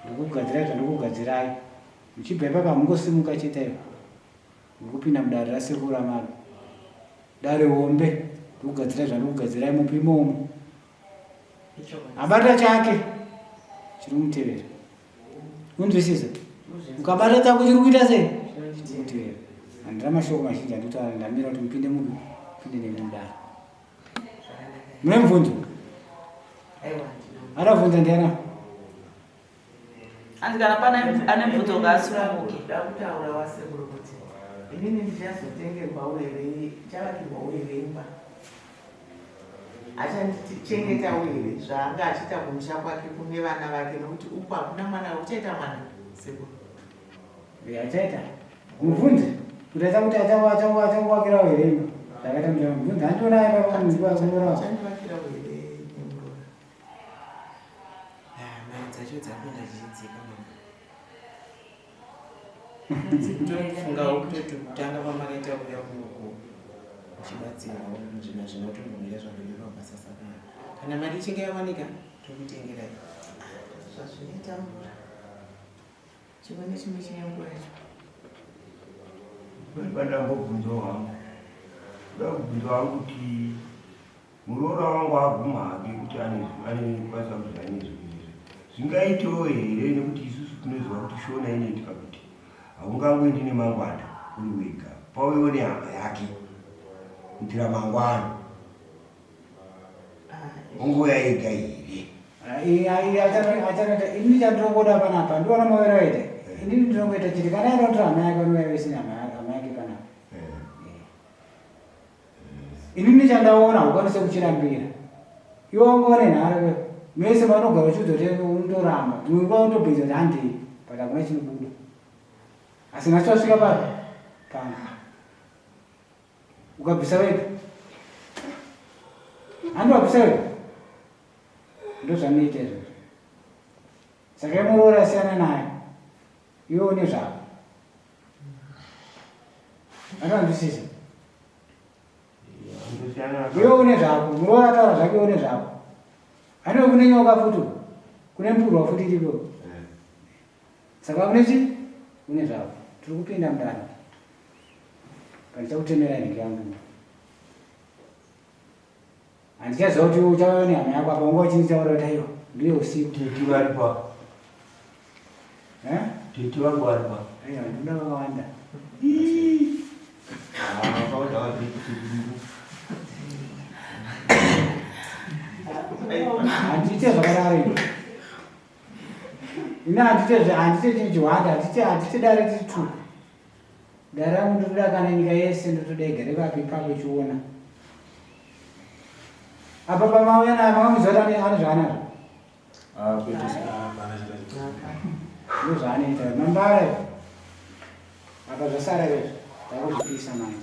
Ndikugadzirai zvandikugadzirai. Muchibva ipapa hamungosimuka chete aiwa. Muri kupinda mudare rasekuru Amadu. Dare hombe. Ndikugadzirai zvandikugadzirai mupi imomo. Abata chake chiri kumutevera. Unzwisisa? Ukabata chako chiri kuita sei? Chiri kumutevera. Handina mashoko mazhinji andikutaura ndamira kuti mupinde mupi mupinde nemi mudare. Mune mubvunzo? Arabvunza ndiana? Hanzi kana pane ane mubvunzo ngaasununguke. Ndakutaura wasekuru kuti inini ndichazotengerwawo here, ndichavakirwawo here imba? Achandichengetawo here zvaanga achiita kumusha kwake kune vana vake nokuti uku hakuna mwana uchaita mwana sekuru. Achaita. Mubvunze kuti achakuti achakuvakirawo here imba zvakaita mucha mubvunze handiona aiva pamunzwa kurorawo. Achandivakirawo here nemuroora? Ah, mari dzacho dzakuenda dzichidzika mama. Tofungawo kutoti kutanga kwamakaita kuuya kunoku muchibatsirawo zvinhu hazvina kutombomira zvakanaka kubasa saka kana mari ichinge yawanika tokutengerai. Zvazvinoita mvura. Chimwe nechimwe chine nguva yacho. Pandambobvunzawo hangu. Ndoda kubvunza hangu kuti muroora wangu abvuma hake kuti anekwanisa kuti ane zvinhu izvi. Zvingaitewo here nekuti isusu tinoziva kuti shona inoitika kuti haungangoendi nemangwana uri wega. Pauyewo nehama yake kuitira mangwana. Ongouya ega here? Achanoita ini chandinogoda panapa ndiona mawere aita inini ndinongoita chete kana anotora hama yake anouya vese hama yake panapa inini chandaona ukwanise kuchirambira iwe wangoone nharo mese vanogara uchiudza kuti unotoramba dzimwe nguva unotobhiza kuti handei but hakuna chinobuda asi nhasi wasvika papi pano Ukabvisa wega. Handi wabvisa wega. Ndozvanoita izvozvo. Saka imuroora siyana naye. Iwe une zvako. Anonzwisisa. Iwe une zvako, muroora ataura zvake une zvako. Anove kune nyoka futi, kune mpurwa futi iriko. Eh. Saka une chi? Une zvako. Tiri kupinda mudare. Pandichakutemera nhiki yangu. Handichaziva kuti uchauya nehama yako apa unga uchinditaura kuti aiwa ndiye usiku. Tete vari pa. Eh? Tete vangu vari pa. Aiwa ndinoda vakawanda. Ah, vakawanda vari Handiite zvakadaro ini. Ini handiite handiite chinhu chihwanda handiite handiite dare tiri two. Dare rangu ndotoda kana nyika yese ndotoda igare papi ipapo ichiona. Apa pamauya naye makamuziva kuti ane ane zvaanazvo. Ah, kwete sekuru. Ndozvaanoita mambara izvi. Apa zvasara izvi takuzvipisa manje.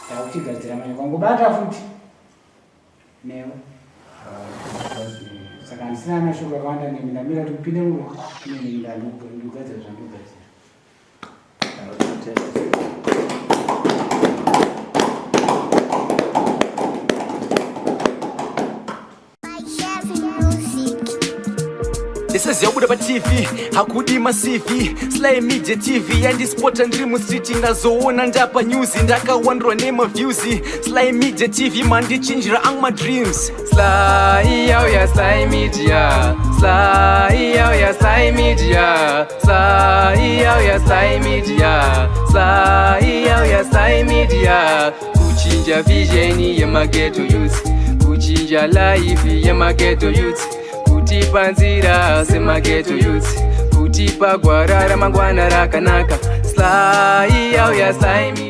Takuchigadzira manje kwangobata futi newe. Saka handisina mashoko akawanda nemi ndamira kuti upinde mumba nemi ndogadzira zvandogadzira. Ndisaziva kubuda paTV hakudi maCV Sly Media TV yandispota ndiri mustreet ndazoona ndapa news ndakawandirwa nemaviews Sly Media TV mandichinjira angu madreams Sly yauya Sly Media Sly yauya Sly Media Sly yauya Sly Media Sly yauya Sly Media kuchinja vision yemageto youth kuchinja life yemageto youth kutipa nzira semageto youth kutipa gwara ramangwana rakanaka Sly yauya Sly Media.